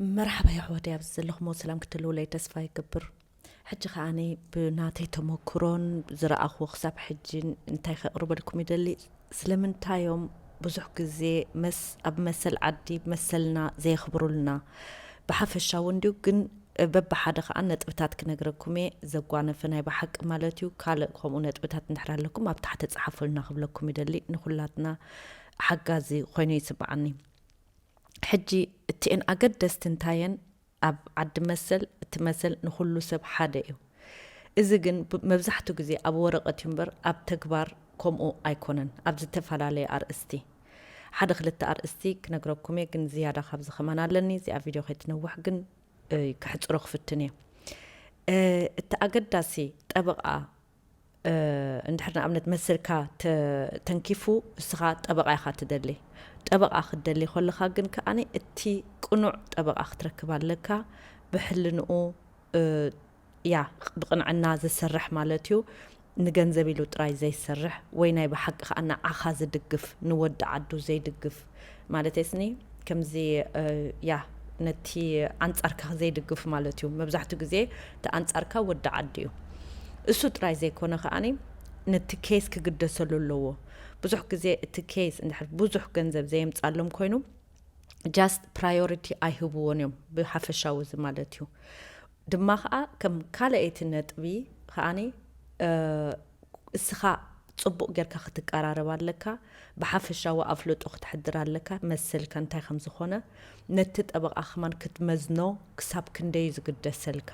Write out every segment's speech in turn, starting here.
መርሓባ የሕዋተይ፣ ኣብዚ ዘለኹሞ ሰላም ክትህልውለይ ተስፋ ይገብር። ሕጂ ከኣኒ ብናተይ ተመክሮን ዝረኣኽዎ ክሳብ ሕጂ እንታይ ከቕርበልኩም ይደሊ፣ ስለምንታይ እዮም ብዙሕ ግዜ መስ ኣብ መሰል ዓዲ መሰልና ዘየኽብሩልና? ብሓፈሻ እውን ድዩ ግን በብሓደ ከኣ ነጥብታት ክነግረኩም እየ። ዘጓነፈ ናይ ብሓቂ ማለት እዩ። ካልእ ከምኡ ነጥብታት እንድሕር ኣለኩም ኣብ ታሕቲ ጸሓፉልና ክብለኩም ይደሊ። ንኹላትና ሓጋዚ ኮይኑ ይስምዓኒ። ሕጂ እቲኤን ኣገደስቲ እንታየን ኣብ ዓዲ መሰል፣ እቲ መሰል ንኹሉ ሰብ ሓደ እዩ። እዚ ግን ብ- መብዛሕትኡ ግዜ ኣብ ወረቐት እዩ እምበር ኣብ ተግባር ከምኡ ኣይኮነን። ኣብ ዝተፈላለየ ኣርእስቲ ሓደ ክልተ ኣርእስቲ ክነግረኩም እየ፣ ግን ዝያዳ ካብዚ ከማን ኣለኒ። እዚኣ ቪድዮ ከይትነውሕ ግን እ፣ ከሕጽሮ ክፍትን እየ። እ፣ እቲ ኣገዳሲ ጠበቓ እ፣ እንድሕር ንኣብነት መሰልካ ተ- ተንኪፉ እስኻ ጠበቓ ኢኻ ትደሊ። ጠበቓ ክትደሊ ከለኻ ግን ከኣኒ እቲ ቅኑዕ ጠበቓ ክትረክብ ኣለካ። ብሕልንኡ እ፣ ያ ብቕንዕና ዝሰርሕ ማለት እዩ። ንገንዘብ ኢሉ ጥራይ ዘይሰርሕ ወይ ናይ ብሓቂ ከኣ ንዓኻ ዝድግፍ፣ ንወዲ ዓዱ ዘይድግፍ ማለት ስኒ ከምዚ እ፣ ያ ነቲ ኣንጻርካ ዘይድግፍ ማለት እዩ። መብዛሕትኡ ግዜ እቲ ኣንጻርካ ወዲ ዓዲ እዩ። እሱ ጥራይ ዘይኮነ ከኣኒ ነቲ ኬስ ክግደሰሉ ኣለዎ። ብዙሕ ግዜ እቲ ኬስ እንድሕር ብዙሕ ገንዘብ ዘየምጻሎም ኮይኑ just priority ኣይህብዎን እዮም ብሓፈሻዊ እዚ ማለት እዩ። ድማ ከዓ ከም ካልኣይቲ ነጥቢ ከዓኒ እ፣ እስኻ ጽቡቕ ጌርካ ክትቀራረብ ኣለካ። ብሓፈሻዊ ኣፍልጦ ክትሕድር ኣለካ፣ መሰልካ እንታይ ከም ዝኾነ። ነቲ ጠበቓ ከማን ክትመዝኖ ክሳብ ክንደይ እዩ ዝግደሰልካ።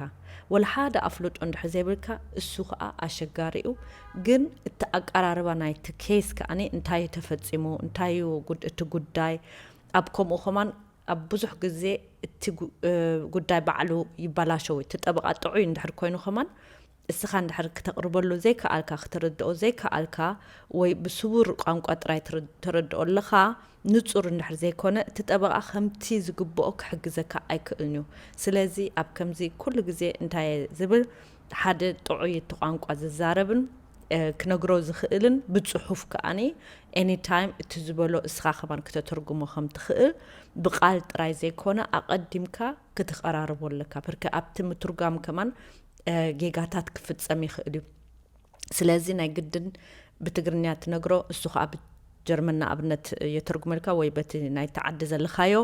ወላ ሓደ ኣፍልጦ እንድሕር ዘይብልካ እሱ ከዓ ኣሸጋሪ እዩ። ግን እቲ ኣቀራርባ ናይቲ ኬስ ከዓኒ እንታይ እዩ ተፈጺሙ፣ እንታይ እዩ ጉድ- እቲ ጉዳይ ኣብ ከምኡ ከማን ኣብ ብዙሕ ግዜ እቲ ጉ- እ፣ ጉዳይ ባዕሉ ይበላሸው። እቲ ጠበቓ ጥዑይ እንድሕር ኮይኑ ከማን እስኻ እንድሕር ክተቕርበሉ ዘይከኣልካ፣ ክትርድኦ ዘይከኣልካ ወይ ብስውር ቋንቋ ጥራይ ትር- ተረድኦ ኣለኻ፣ ንጹር እንድሕር ዘይኮነ እቲ ጠበቓ ከምቲ ዝግብኦ ክሕግዘካ ኣይክእልን እዩ። ስለዚ ኣብ ከምዚ ኩሉ ግዜ እንታይ እየ ዝብል፣ ሓደ ጥዑይ እቲ ቋንቋ ዝዛረብን እ፣ ክነግሮ ዝኽእልን ብጽሑፍ ከኣኒ ኤኒታይም እቲ ዝበሎ እስኻ ከማን ክተተርጉሞ ከም ትኽእል ብቓል ጥራይ ዘይኮነ ኣቐዲምካ ክትቐራርቦ ኣለካ። ብርክ ኣብቲ ምትርጓም ከማን እ፣ ጌጋታት ክፍጸም ይኽእል እዩ። ስለዚ ናይ ግድን ብትግርኛ ትነግሮ እሱ ከኣ ብጀርመን ንኣብነት የተርጉመልካ ወይ በቲ ናይቲ ዓዲ ዘለኻዮ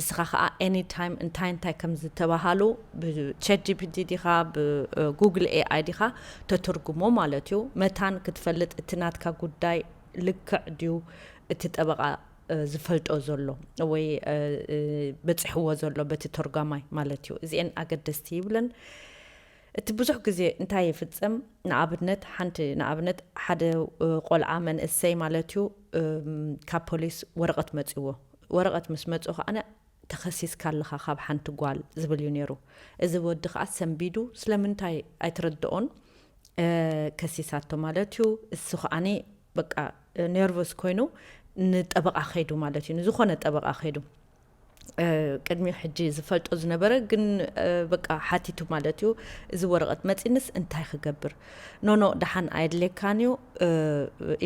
እስኻ ከኣ ኤኒታይም እንታይ እንታይ ከም ዝተባሃሉ ብቻት ጂፒቲ ዲኻ ብጉግል ኤኣይ ዲኻ ተትርጉሞ ማለት እዩ። መታን ክትፈልጥ እቲ ናትካ ጉዳይ ልክዕ ድዩ እቲ ጠበቓ እ፣ ዝፈልጦ ዘሎ ወይ እ፣ እ፣ በፂሕዎ ዘሎ በቲ ተርጓማይ ማለት እዩ። እዚአን ኣገደስቲ ይብለን። እቲ ብዙሕ ግዜ እንታይ ይፍፀም? ንኣብነት ሓንቲ ንኣብነት ሓደ እ፣ ቆልዓ መንእሰይ ማለት እዩ እም፣ ካብ ፖሊስ ወረቐት መፅዎ። ወረቐት ምስ መፅኡ ከዓነ ተኸሲስካ ኣለኻ ካብ ሓንቲ ጓል ዝብል እዩ ነይሩ። እዚ ወዲ ከዓ ሰንቢዱ ስለምንታይ ኣይትረድኦን እ፣ ከሲሳቶ ማለት እዩ። እሱ ከዓኒ በቃ እ፣ ኔርቨስ ኮይኑ ንጠበቓ ከይዱ ማለት እዩ። ንዝኾነ ጠበቓ ከይዱ እ፣ ቅድሚ ሕጂ ዝፈልጦ ዝነበረ ግን እ፣ በቃ ሓቲቱ ማለት እዩ። እዚ ወረቐት መፂንስ እንታይ ክገብር? ኖኖ ደሓን ኣየድልየካን እዩ እ፣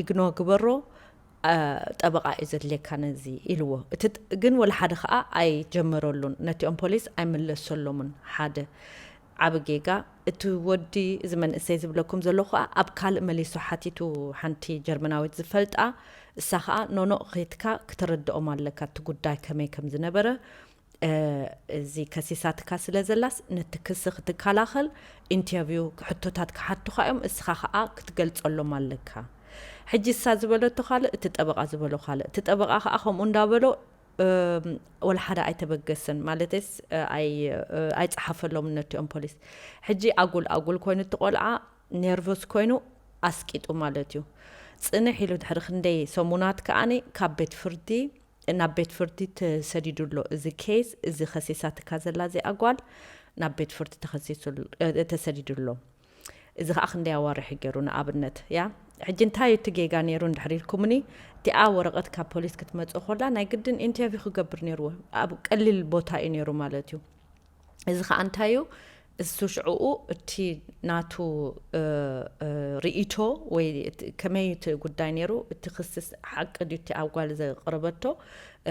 ኢግኖ ግበሮ እ፣ ጠበቓ እዩ ዘድልየካ ነዚ ኢልዎ። እቲ ጥ- ግን ወላ ሓደ ከዓ ኣይጀመረሉን። ነቲኦም ፖሊስ ኣይመለሰሎምን። ሓደ ዓቢ ጌጋ። እቲ ወዲ እዚ መንእሰይ ዝብለኩም ዘለኹ ከዓ ኣብ ካልእ መሊሱ ሓቲቱ ሓንቲ ጀርመናዊት ዝፈልጣ እሳ ከዓ ኖኖ ኸይትካ ክተረድኦም ኣለካ እቲ ጉዳይ ከመይ ከም ዝነበረ እ፣ እዚ ከሲሳትካ ስለ ዘላስ ነቲ ክሲ ክትከላኸል ኢንተርቪው ሕቶታት ክሓቱኻ እዮም። እስኻ ከዓ ክትገልጸሎም ኣለካ። ሕጂ እሳ ዝበለቶ ካልእ እቲ ጠበቓ ዝበሎ ካልእ። እቲ ጠበቓ ከዓ ከምኡ እንዳበሎ እም፣ ወላ ሓደ ኣይተበገሰን ማለተስ እ፣ ኣይ- እ፣ ኣይጸሓፈሎም ነቲኦም ፖሊስ። ሕጂ ኣጉል ኣጉል ኮይኑ እቲ ቆልዓ ኔርቨስ ኮይኑ ኣስቂጡ ማለት እዩ። ጽንሕ ኢሉ ድሕሪ ክንደይ ሰሙናት ከኣኒ ካብ ቤት ፍርዲ ናብ ቤት ፍርዲ ተሰዲዱ ኣሎ። እዚ ኬስ እዚ ከሲሳትካ ዘላ እዚኣ ጓል ናብ ቤት ፍርዲ ተኸሲሱ ኣሎ- እ፣ ተሰዲዱ ኣሎ። እዚ ከዓ ክንደይ ኣዋርሒ ገይሩ ንኣብነት ያ ሕጂ እንታይ እዩ እቲ ጌጋ ነይሩ እንድሕር ኢልኩምኒ እቲኣ ወረቐት ካብ ፖሊስ ክትመፅእ ኮላ ናይ ግድን ኢንተርቪው ክገብር ነይርዎ ኣብ ቀሊል ቦታ እዩ ነይሩ ማለት እዩ። እዚ ከዓ እንታይ እዩ እሱ ሽዕኡ እቲ ናቱ እ፣ እ፣ ርእይቶ ወይ እቲ ከመይ እቲ ጉዳይ ነይሩ፣ እቲ ክስስ ሓቂ ድዩ እቲ ኣብ ጓል ዘቕረበቶ፣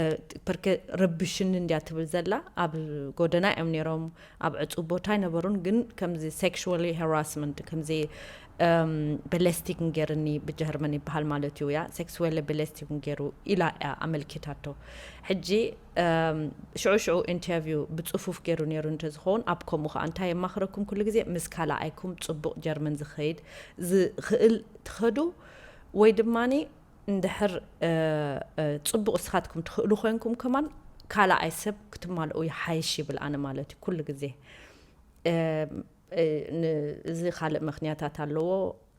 እ፣ ፐርከ ረብሽኒ እንድያ ትብል ዘላ። ኣብ ጎደና እዮም ነይሮም፣ ኣብ ዕፁብ ቦታ ኣይነበሩን፣ ግን ከምዚ sexually harassment፣ ከምዚ በለስቲክ ገርኒ ብጀርመን ይበሃል ማለት እዩ። ያ ሴክስዌለ በለስቲክ ገሩ ኢላ እያ ኣመልኪታቶ። ሕጂ ሽዑ ሽዑ ኢንተርቪው ብፅፉፍ ገይሩ ነይሩ እንተዝኸውን፣ ኣብ ከምኡ ከዓ እንታይ የማኽረኩም? ኩሉ ግዜ ምስ ካልኣይኩም ፅቡቕ ጀርመን ዝኸይድ ዝኽእል ትኸዱ፣ ወይ ድማ እንድሕር ፅቡቕ እስኻትኩም ትኽእሉ ኮይንኩም ከማን ካልኣይ ሰብ ክትማልኡ ይሓይሽ ይብል ኣነ ማለት እዩ ኩሉ ግዜ። እዚ ካልእ ምኽንያታት ኣለዎ፣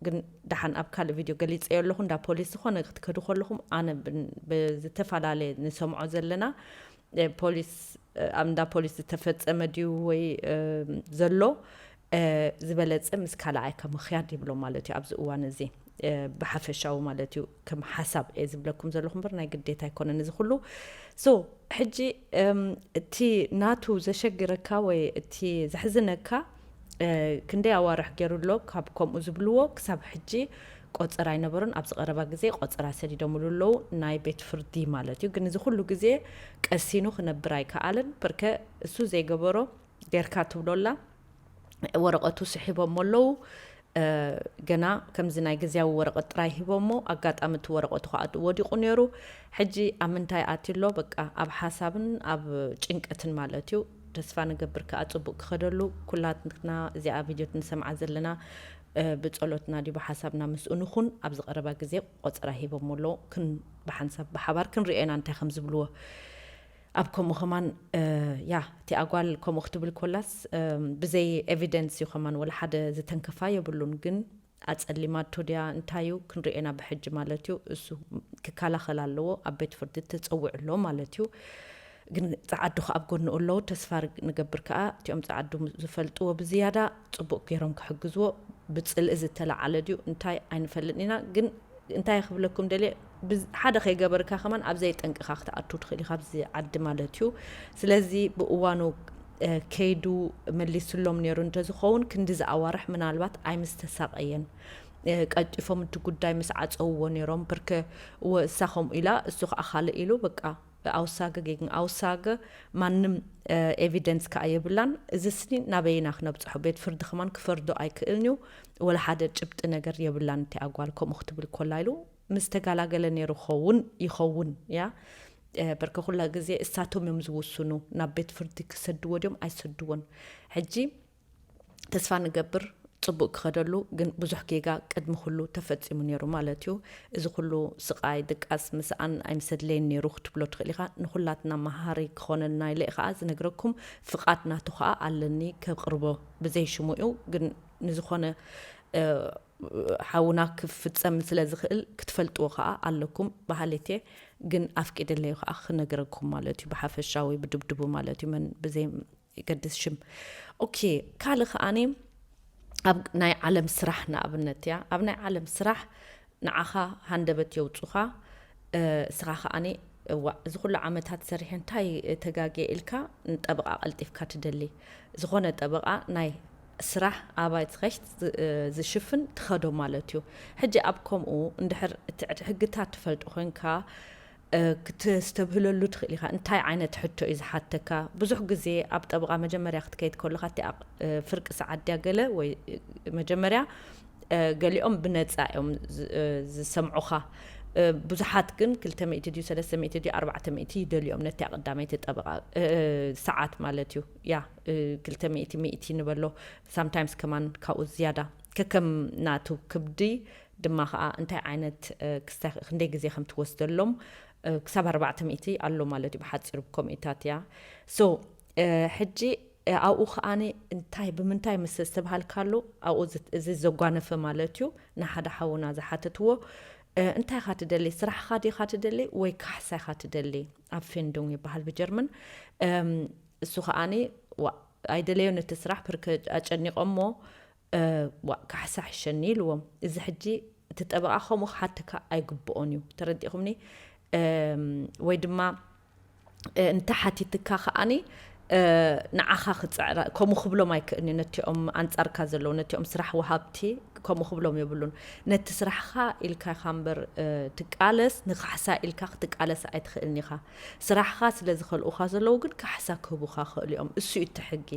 ግን ደሓን ኣብ ካልእ ቪድዮ ገሊፀዮ ኣለኹ። እንዳ ፖሊስ ዝኾነ ክትከዱ ከለኹም ኣነ ብዝተፈላለየ ንሰምዖ ዘለና ፖሊስ ኣብ እንዳ ፖሊስ ዝተፈፀመ ድዩ ወይ ዘሎ ዝበለፀ ምስ ካልኣይካ ምኽያድ ይብሎ ማለት እዩ ኣብዚ እዋን እዚ። ብሓፈሻዊ ማለት እዩ ከም ሓሳብ እየ ዝብለኩም ዘለኹ እምበር ናይ ግዴታ ኣይኮነን እዚ ኩሉ። ሶ ሕጂ እቲ ናቱ ዘሸግረካ ወይ እቲ ዘሕዝነካ ክንደይ ኣዋርሕ ገይሩ ኣሎ ካብ ከምኡ ዝብልዎ ክሳብ ሕጂ ቆፀራ ኣይነበሮን። ኣብዚ ቀረባ ግዜ ቆፀራ ሰዲዶምሉ ኣለዉ ናይ ቤት ፍርዲ ማለት እዩ። ግን እዚ ኩሉ ግዜ ቀሲኑ ክነብር ኣይከኣልን። ብርከ እሱ ዘይገበሮ ጌርካ ትብሎላ ወረቐቱ ስሒቦሞ ኣለዉ። ገና ከምዚ ናይ ግዜያዊ ወረቐት ጥራይ ሂቦሞ፣ ኣጋጣሚ እቲ ወረቐቱ ከዓ ወዲቑ ነይሩ። ሕጂ ኣብ ምንታይ ኣትዩ ኣሎ? በቃ ኣብ ሓሳብን ኣብ ጭንቀትን ማለት እዩ። ተስፋ ንገብር ከዓ ፅቡቅ ክኸደሉ። ኩላትና እዚኣ ቪድዮ ንሰምዓ ዘለና ብፀሎትና ድዩ ብሓሳብና ምስኡ ንኹን። ኣብዚ ቀረባ ግዜ ቆፀራ ሂቦሞ ኣሎ። ክን ብሓንሳብ ብሓባር ክንሪኦ ኢና እንታይ ከም ዝብልዎ። ኣብ ከምኡ ከማን ያ እቲ ኣጓል ከምኡ ክትብል ኮላስ ብዘይ ኤቪደንስ እዩ ከማን ወላ ሓደ ዝተንከፋ የብሉን። ግን ኣጸሊማቶ ድያ እንታይ እዩ ክንሪኤና ብሕጂ ማለት እዩ። እሱ ክከላኸል ኣለዎ ኣብ ቤት ፍርዲ ተጸዊዑ ኣሎ ማለት እዩ። ግን ጸዓዱ ከኣ ኣብ ጎንኡ ኣለዉ። ተስፋ ንገብር ከኣ እቲኦም ጸዓዱ ዝፈልጥዎ ብዝያዳ ጽቡቕ ገይሮም ክሕግዝዎ። ብጽልኢ ዝተለዓለ ድዩ እንታይ ኣይንፈልጥን ኢና። ግን እንታይ ክብለኩም ደልየ፣ ሓደ ከይገበርካ ከማን ኣብ ዘይጠንቅኻ ክትኣቱ ትኽእል ኢኻ ኣብዚ ዓዲ ማለት እዩ። ስለዚ ብእዋኑ ከይዱ መሊስሎም ነይሩ እንተዝኸውን ክንዲ ዝኣዋርሕ ምናልባት ኣይምስተሳቐየን። ቀልጢፎም እቲ ጉዳይ ምስ ዓፀውዎ ነይሮም። ብርከ እወ እሳ ከምኡ ኢላ እሱ ከዓ ካልእ ኢሉ በቃ ኣውሳገ ጌግን ኣውሳገ ማንም ኤቪደንስ ከዓ የብላን። እዚ ስኒ ናበይና ክነብፅሖ? ቤት ፍርዲ ከማን ክፈርዶ ኣይክእልን እዩ። ወላ ሓደ ጭብጢ ነገር የብላን። እቲ ኣጓል ከምኡ ክትብል ኮላ ኢሉ ምስ ተጋላገለ ነይሩ ኸውን ይኸውን እያ። በርከ ኩላ ግዜ እሳቶም እዮም ዝውስኑ ናብ ቤት ፍርዲ ክሰድዎ ድዮም ኣይሰድዎን። ሕጂ ተስፋ ንገብር ጽቡቕ ክኸደሉ፣ ግን ብዙሕ ጌጋ ቅድሚ ኩሉ ተፈጺሙ ነይሩ ማለት እዩ። እዚ ኩሉ ስቓይ ድቃስ ምስኣን ኣይምሰድለይን ነይሩ ክትብሎ ትኽእል ኢኻ። ንኹላትና መሃሪ ክኾነና ኢለ ከዓ ዝነግረኩም ፍቓድ ናቱ ከዓ ኣለኒ ከቕርቦ ብዘይ ሽሙ እዩ። ግን ንዝኾነ ሓውና ክፍጸም ስለ ዝኽእል ክትፈልጥዎ ከዓ ኣለኩም በሃሊት እየ። ግን ኣፍቂደለዩ ከዓ ክነግረኩም ማለት እዩ። ብሓፈሻዊ ብድብድቡ ማለት እዩ። መን ብዘይ ይገድስ ሽም። ኦኬ፣ ካልእ ከዓኒ ኣብ ናይ ዓለም ስራሕ ንኣብነት እያ። ኣብ ናይ ዓለም ስራሕ ንዓኻ ሃንደበት የውፁኻ። እስኻ ከዓኒ እዋ እዚ ኩሉ ዓመታት ሰሪሐ እንታይ ተጋግየ ኢልካ ንጠበቃ ቀልጢፍካ ትደሊ። ዝኾነ ጠበቃ ናይ ስራሕ ኣባይት ኸሽት ዝሽፍን ትኸዶ ማለት እዩ። ሕጂ ኣብ ከምኡ እንድሕር እቲ ሕግታት ትፈልጦ ኮንካ ክተስተብህለሉ ትኽእል ኢኻ። እንታይ ዓይነት ሕቶ እዩ ዝሓተካ? ብዙሕ ግዜ ኣብ ጠበቓ መጀመርያ ክትከይድ ከለኻ እቲ ፍርቂ ሰዓት ድያ ገለ ወይ መጀመርያ ገሊኦም ብነፃ እዮም ዝሰምዑኻ። ብዙሓት ግን ክልተ ሚእቲ ድዩ ሰለስተ ሚእቲ ድዩ ኣርባዕተ ሚእቲ ይደልዮም ነቲ ቀዳመይቲ ጠበቓ ሰዓት ማለት እዩ። ያ ክልተ ሚእቲ ሚእቲ ንበሎ ሳምታይምስ ከማን ካብኡ ዝያዳ ከከም ናቱ ክብዲ ድማ ከዓ እንታይ ዓይነት ክንደይ ግዜ ከም ትወስደሎም ክሳብ ኣርባዕተ ሚእቲ ኣሎ ማለት እዩ ብሓፂሩ ብኮሚታት እያ። ሶ ሕጂ ኣብኡ ከዓኒ እንታይ ብምንታይ ምስ ዝተብሃልካሉ ኣብኡ እዚ ዘጓነፈ ማለት እዩ። ንሓደ ሓውና ዝሓተትዎ እንታይ ኢኻ ትደሊ? ስራሕኻ ዲኻ ትደሊ ወይ ካሕሳ ኢኻ ትደሊ? ኣብ ፌንዱንግ ይበሃል ብጀርመን። እሱ ከዓኒ ኣይደለዮ ነቲ ስራሕ ብርክ ኣጨኒቆሞ ዋ ካሕሳ ሕሸኒ ኢልዎም። እዚ ሕጂ እቲ ጠበቓ ከምኡ ክሓተካ ኣይግብኦን እዩ። ተረዲኹምኒ? ወይ ድማ እንተ ሓቲትካ ከዓኒ ንዓኻ ክፅዕራ ከምኡ ክብሎም ኣይክእልኒ። ነቲኦም ኣንፃርካ ዘለዉ ነቲኦም ስራሕ ወሃብቲ ከምኡ ክብሎም የብሉን። ነቲ ስራሕኻ ኢልካ ኢኻ እምበር ትቃለስ፣ ንካሕሳ ኢልካ ክትቃለስ ኣይትኽእልን ኢኻ። ስራሕኻ ስለ ዝኸልኡኻ ዘለዉ ግን ካሕሳ ክህቡኻ ክእሉ እዮም። እሱ እዩ እቲ ሕጊ።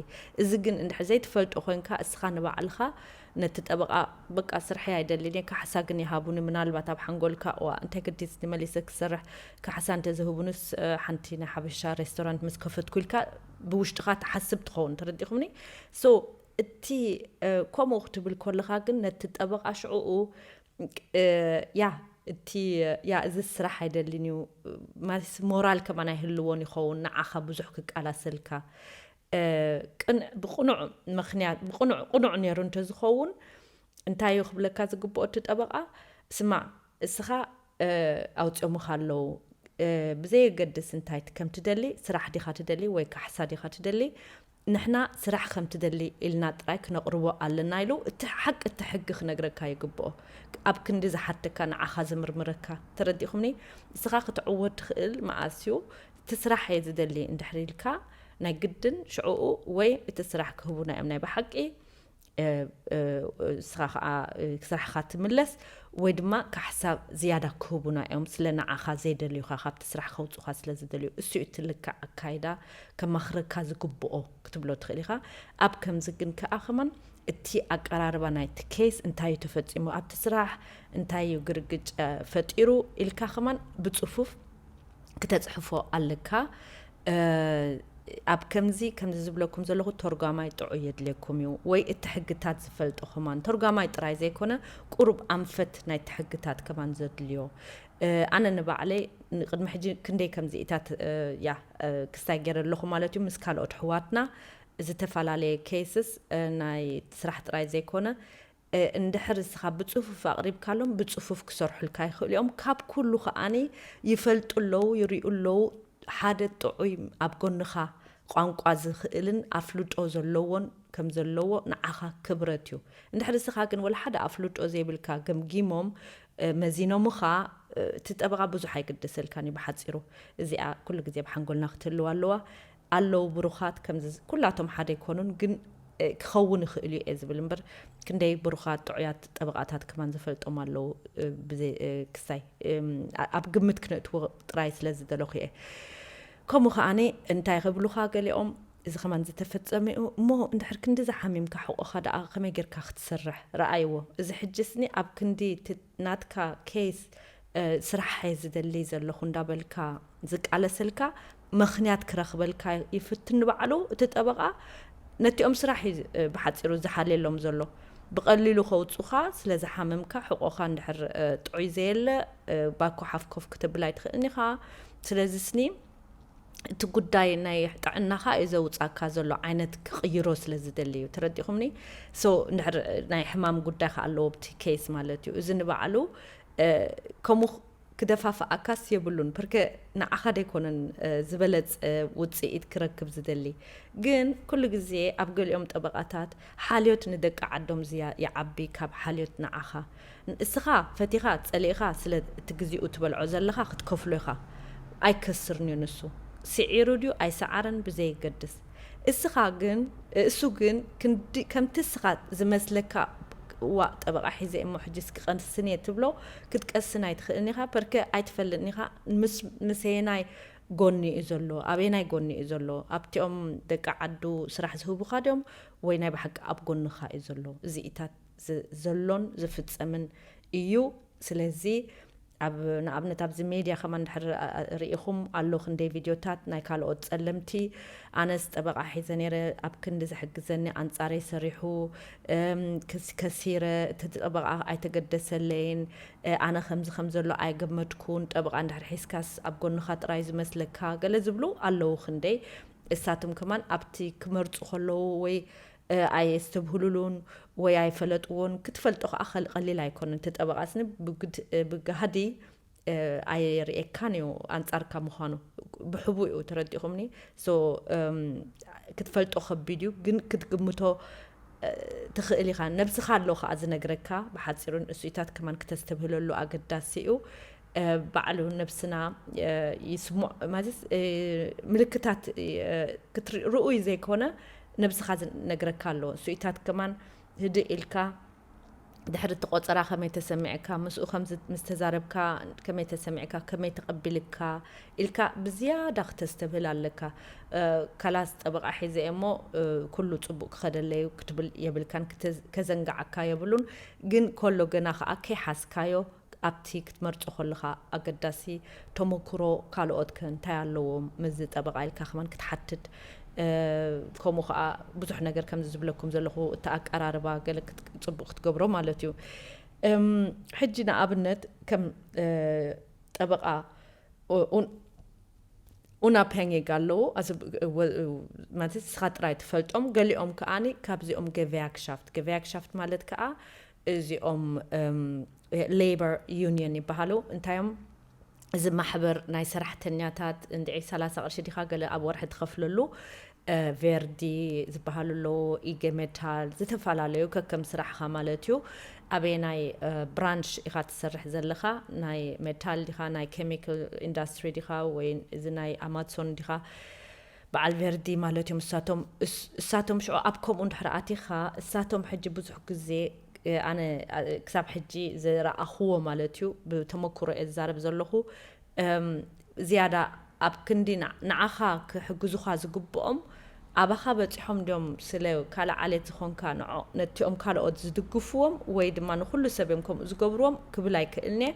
እዚ ግን እንድሕር ዘይትፈልጦ ኮይንካ እስኻ ንባዕልኻ ነቲ ጠበቓ በቃ ስርሐይ ኣይደልን እየ፣ ካሕሳ ግን ይሃቡኒ። ምናልባት ኣብ ሓንጎልካ እዋ እንታይ ግዲስ ንመሊሰ ክሰርሕ፣ ካሕሳ እንተዝህቡንስ ሓንቲ ናይ ሓበሻ ሬስቶራንት ምስ ከፈትኩ ኢልካ ብውሽጥኻ ትሓስብ ትኸውን። ተረዲኹምኒ? ሶ እቲ ከምኡ ክትብል ከለኻ ግን ነቲ ጠበቓ ሽዕኡ ያ እቲ ያ እዚ ስራሕ ኣይደልን እዩ ማለት ሞራል ከማን ኣይህልዎን ይኸውን ንዓኻ ብዙሕ ክቃላሰልካ። ብቕኑዕ ምኽንያት ብቕኑዕ ቅኑዕ ነይሩ እንተዝኸውን እንታይ እዩ ክብለካ ዝግብኦ እቲ ጠበቓ? ስማዕ እስኻ ኣውፅኦምኻ ኣለዉ ብዘየገድስ እንታይ ከም ትደሊ ስራሕ ዲኻ ትደሊ ወይ ካሕሳ ዲኻ ትደሊ ንሕና ስራሕ ከም ትደሊ ኢልና ጥራይ ክነቕርቦ ኣለና ኢሉ እቲ ሓቂ እቲ ሕጊ ክነግረካ ይግብኦ። ኣብ ክንዲ ዝሓተካ ንዓኻ ዝምርምረካ ተረዲኹምኒ? እስኻ ክትዕወት ትኽእል መኣስ እዩ እቲ ስራሕ እየ ዝደሊ እንድሕር ኢልካ ናይ ግድን ሽዕኡ ወይ እቲ ስራሕ ክህቡና እዮም ናይ ብሓቂ ስኻ ከዓ ስራሕኻ ትምለስ ወይ ድማ ካሕሳ ዝያዳ ክህቡና እዮም ስለ ንዓኻ ዘይደልዩኻ ካብቲ ስራሕ ከውፁኻ ስለ ዝደልዩ እሱ እዩ ትልክዕ ኣካይዳ ከማኽረካ ዝግብኦ ክትብሎ ትኽእል ኢኻ። ኣብ ከምዚ ግን ከዓ ከማን እቲ ኣቀራርባ ናይቲ ኬስ እንታይ እዩ ተፈፂሙ ኣብቲ ስራሕ እንታይ እዩ ግርግጭ ፈጢሩ ኢልካ ከማን ብፅፉፍ ክተፅሕፎ ኣለካ። ኣብ ከምዚ ከምዚ ዝብለኩም ዘለኹ ተርጓማይ ጥዑይ የድልየኩም እዩ ወይ እቲ ሕግታት ዝፈልጦ ከማን ተርጓማይ ጥራይ ዘይኮነ ቁሩብ ኣንፈት ናይቲ ሕግታት ከማን ዘድልዮ ኣነ ንባዕለይ ንቅድሚ ሕጂ ክንደይ ከምዚኢታት ያ ክስታይ ገይረ ኣለኹ ማለት እዩ ምስ ካልኦት ኣሕዋትና ዝተፈላለየ cases ናይ ስራሕ ጥራይ ዘይኮነ እንድሕር እስኻ ብፅፉፍ ኣቕሪብካሎም ብፅፉፍ ክሰርሑልካ ይኽእሉ እዮም። ካብ ኩሉ ከዓኒ ይፈልጡ ኣለዉ፣ ይሪኡ ኣለዉ። ሓደ ጥዑይ ኣብ ጎንኻ ቋንቋ ዝኽእልን ኣፍልጦ ዘለዎን ከም ዘለዎ ንዓኻ ክብረት እዩ። እንድሕር እስኻ ግን ወላ ሓደ ኣፍልጦ ዘይብልካ ገምጊሞም መዚኖምኻ እቲ ጠበቓ ብዙሕ ኣይግደሰልካን እዩ ብሓፂሩ። እዚኣ ኩሉ ግዜ ብሓንጎልና ክትህልው ኣለዋ። ኣለዉ ብሩኻት ከምዚ ኩላቶም ሓደ ኣይኮኑን ግን ክኸውን ይኽእል እዩ እየ ዝብል እምበር ክንደይ ብሩኻት ጥዑያት ጠበቓታት ከማን ዝፈልጦም ኣለዉ ክሳይ ኣብ ግምት ክነእትዎ ጥራይ ስለ ዝደለኹ እየ። ከምኡ ከዓኒ እንታይ ክብሉኻ ገሊኦም እዚ ከማን ዝተፈጸመ እዩ እሞ እንድሕር ክንዲ ዝሓሚምካ ሕቆኻ ደኣ ከመይ ጌርካ ክትሰርሕ ረኣይዎ። እዚ ሕጂ ስኒ ኣብ ክንዲ ናትካ case ስራሕ እየ ዝደሊ ዘለኹ እንዳበልካ ዝቃለሰልካ ምኽንያት ክረኽበልካ ይፍትን ንባዕሉ እቲ ጠበቓ ነቲኦም ስራሕ እዩ ብሓፂሩ ዝሓልየሎም ዘሎ። ብቐሊሉ ከውፁኻ ስለ ዝሓመምካ ሕቆኻ እንድሕር ጥዑይ ዘየለ ባኮ ሓፍኮፍ ክትብል ኣይትኽእልን ኢኻ። ስለዚ ስኒ እቲ ጉዳይ ናይ ጥዕናኻ እዩ ዘውፃካ ዘሎ ዓይነት ክቕይሮ ስለ ዝደሊ እዩ ተረዲኹምኒ። ሶ እንድሕር ናይ ሕማም ጉዳይ ከ ኣለዎ ብቲ case ማለት እዩ እዚ ንባዕሉ ከምኡ ክደፋፍኣካስ የብሉን ፐርከ ንዓኻ ደይኮነን ዝበለፀ ውፅኢት ክረክብ ዝደሊ ግን ኩሉ ግዜ ኣብ ገሊኦም ጠበቓታት ሓልዮት ንደቂ ዓዶም ዝያ ይዓቢ ካብ ሓልዮት ንዓኻ እስኻ ፈቲኻ ፀሊእኻ ስለ እቲ ግዚኡ ትበልዖ ዘለኻ ክትከፍሎ ኢኻ ኣይከስርን እዩ ንሱ ስዒሩ ድዩ ኣይሰዓረን ብዘይገድስ እስኻ ግን እሱ ግን ከምቲ እስኻ ዝመስለካ እዋ ጠበቓ ሒዘ እሞ ሕጂ እስኪ ቀስን እየ ትብሎ ክትቀስን ኣይትኽእልን ኢኻ ፐርከ ኣይትፈልጥን ኢኻ ምስ ምሰየናይ ጎኒ እዩ ዘሎ ኣበየናይ ጎኒ እዩ ዘሎ ኣብቲኦም ደቂ ዓዱ ስራሕ ዝህቡኻ ድዮም ወይ ናይ ብሓቂ ኣብ ጎንኻ እዩ ዘሎ እዚኢታት ዘሎን ዝፍጸምን እዩ ስለዚ ኣብ ንኣብነት ኣብዚ ሜድያ ከማን ድሕር ርኢኹም ኣሎ ክንደይ ቪድዮታት ናይ ካልኦት ጸለምቲ ኣነስ ጠበቓ ሒዘ ነይረ ኣብ ክንዲ ዝሕግዘኒ ኣንጻረይ ሰሪሑ ከሲረ እቲ ጠበቓ ኣይተገደሰለይን ኣነ ከምዚ ከም ዘሎ ኣይገመትኩን ጠበቓ እንድሕር ሒዝካስ ኣብ ጎንኻ ጥራይ ዝመስለካ ገለ ዝብሉ ኣለዉ ክንደይ እሳቶም ከማን ኣብቲ ክመርፁ ከለዉ ወይ ኣየስተብህሉሉን ወይ ኣይፈለጥዎን ክትፈልጦ ከዓ ቀሊል ኣይኮነን እቲ ጠበቓ ስኒ ብግሃዲ ኣየርእየካን እዩ ኣንፃርካ ምዃኑ ብሕቡ እዩ ተረዲኹምኒ ክትፈልጦ ከቢድ እዩ ግን ክትግምቶ ትኽእል ኢኻ ነብስኻ ኣሎ ከዓ ዝነግረካ ብሓፂሩን እሱኢታት ከማን ክተስተብህለሉ ኣገዳሲ እዩ ባዕሉ ነብስና ይስምዖ ማለት ምልክታት ርኡይ ዘይኮነ ነብስኻ ዝነግረካ ኣሎ። ስኢታት ከማን ህድእ ኢልካ ድሕሪ እቲ ቆጸራ ከመይ ተሰሚዕካ፣ ምስኡ ከምዚ ምስ ተዛረብካ ከመይ ተሰሚዕካ፣ ከመይ ተቐቢልካ ኢልካ ብዝያዳ ክተስተብህል ኣለካ። ካላስ ጠበቓ ሒዘ እየ እሞ ኩሉ ጽቡቕ ክኸደለዩ ክትብል የብልካን፣ ከዘንግዓካ የብሉን። ግን ከሎ ገና ከኣ ከይሓዝካዮ ኣብቲ ክትመርጾ ከለኻ ኣገዳሲ ተመክሮ ካልኦት ከ እንታይ ኣለዎም ምስዚ ጠበቓ ኢልካ ከማን ክትሓትት። ከምኡ ከኣ ብዙሕ ነገር ከምዚ ዝብለኩም ዘለኹ እቲ ኣቀራርባ ገለ ጽቡቕ ክትገብሮ ማለት እዩ። ሕጂ ንኣብነት ከም ጠበቓ ኡናፕሄንግ ኣለዉ ማለት ንስኻ ጥራይ ትፈልጦም። ገሊኦም ከኣ ካብዚኦም ገቨያክሻፍት፣ ገቨያክሻፍት ማለት ከኣ እዚኦም ሌበር ዩኒየን ይበሃሉ። እንታዮም እዚ ማሕበር ናይ ሰራሕተኛታት እንድዒ ሰላሳ ቅርሺ ዲኻ ገለ ኣብ ወርሒ ትኸፍለሉ ቬርዲ ዝበሃሉ ኣለዉ፣ ኢገ ሜታል፣ ዝተፈላለዩ ከከም ስራሕኻ ማለት እዩ። ኣበየናይ ብራንች ኢኻ ትሰርሕ ዘለኻ? ናይ ሜታል ዲኻ፣ ናይ ኬሚካል ኢንዳስትሪ ዲኻ፣ ወይ እዚ ናይ ኣማዞን ዲኻ፣ በዓል ቬርዲ ማለት እዮም። እሳቶም እሳቶም ሽዑ ኣብ ከምኡ እንድሕር ኣቲኻ እሳቶም ሕጂ ብዙሕ ግዜ ኣነ ክሳብ ሕጂ ዝረኣኽዎ ማለት እዩ፣ ብተመክሮ እየ ዝዛረብ ዘለኹ። ዝያዳ ኣብ ክንዲ ንዓኻ ክሕግዙኻ ዝግብኦም ኣባኻ በፂሖም ድዮም ስለ ካልእ ዓሌት ዝኾንካ ንዖ ነቲኦም ካልኦት ዝድግፍዎም ወይ ድማ ንኹሉ ሰብ እዮም ከምኡ ዝገብርዎም ክብል ኣይክእልንየ።